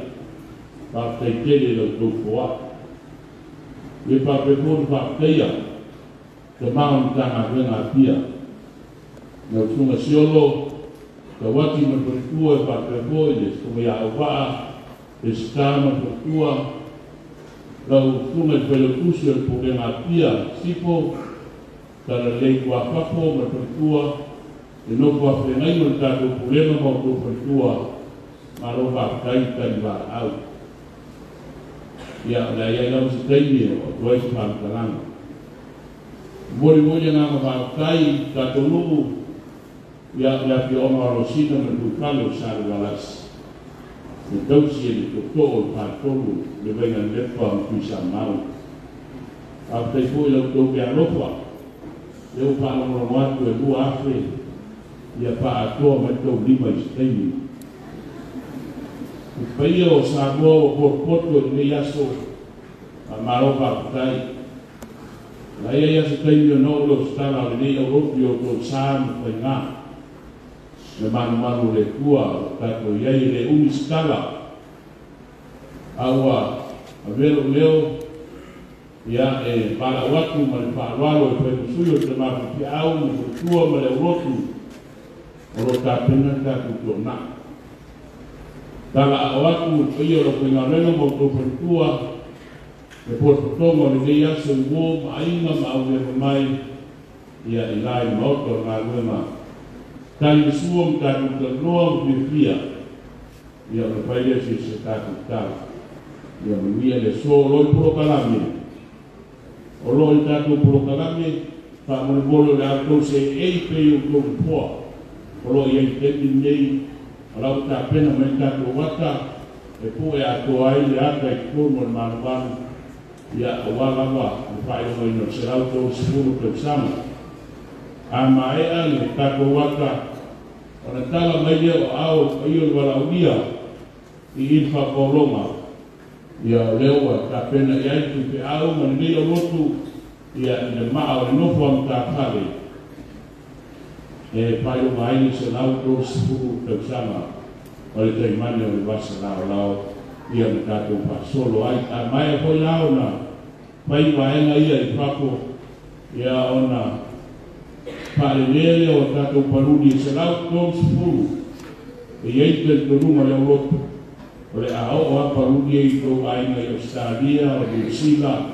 Faafetai tele i la outou foai. Ia faapea foi ona faafetaia tamā o le Matagaluega a Apia. Lau Susuga Siolo, Tauati ma le faletua e faapea foi le Susuga ia Auvaa, Peseta ma le faletua, lau Susuga i le Failautusi o le Pulega a Apia, Sifo, Talalelei Tuafafo ma le faletua, le nofo a feagai ma le tatou Pulega ma outou faletua, malo faafetai le talivalaau. Ia, o le a i ai lava se taimi e oo atu ai se faamatalaga. Momoli foi le agaga faafetai i tatou nuu, ia, le afioaga o Alosina ma le Tuifale o Salevalasi, le tausi e le tootoo o le Faletolu, le Vaigalelepa ma Tuisamau. Faafetai foi i la outou meaalofa, lea ua faalogologo atu e 2,000 ia faaatoa mai le taulima i se taimi. Le paia o Samoa ua potopoto i lenei aso, faamalo faafetai. O le a i ai lava se taimi ona oo lea o se tala a lenei aulotu i outou sa ma faiga. Le malumalu o le Atua o lo o tatou i ai e le umi se tala, a ua avea lou leo ia e valaau atu ma le faaaloalo e fai ma sui o le tama faifeau ma le faletua ma le aulotu o lo o tapena le tatou toonai. Talaao atu i le paia o le aufaigaluega ma outou faletua le potopotoga o lenei aso i uo ma aiga ma aulepa mai ia i la i le maota o le galuega. Tali le sua ma tatou talanoa ma fiafia ia ona fai lea o se isi a tatou tala. Ia manuia le aso. O lo o i polokalame, o lo o i tatou polokalame, faamolemole o le a outou seei pea i outou nofoa o lo o i ai i le taimi lenei, o la ua tapena mai le tatou ata e pue atoa ai le ata i totonu o le malumalu, ia aua lava le faailogaina o le 130 tausaga. A maea le tatou ata, ona tala mai lea o aao o le paia o le valaaulia i i le faapaologa, ia o lea ua tapena i ai le faifeau ma lenei aulotu ia i le maa o le nofo a matafale e faailoga ai le 130 tausaga o le taimane o le vasa laolao ia ma tatou faasolo ai. A maea foi la ona fai vaega ia i fafo, ia ona faalelea lea o tatou paluni e 130 e i ai le talitonuga o le aulotu o le a oo lava paluni ai i tou aiga i Ausetalia, o Niu Sila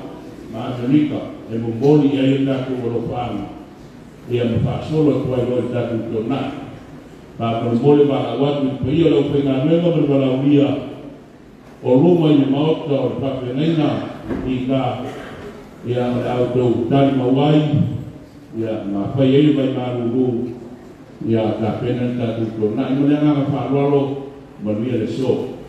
ma Amerika e momoli i ai o tatou alofaaga ia ma faasolo atu ai loa i le tatou toonai. Faamolemole valaau atu i le paia o le aufaigaluega ma le valaaulia o luma i le maota o le faafeagaiga i ka ia o le a outou tali mau ai ia ma fai ai le vaimalūlū ia tapena le tatou toonai. Ma le agaga faaaloalo, manuia le aso.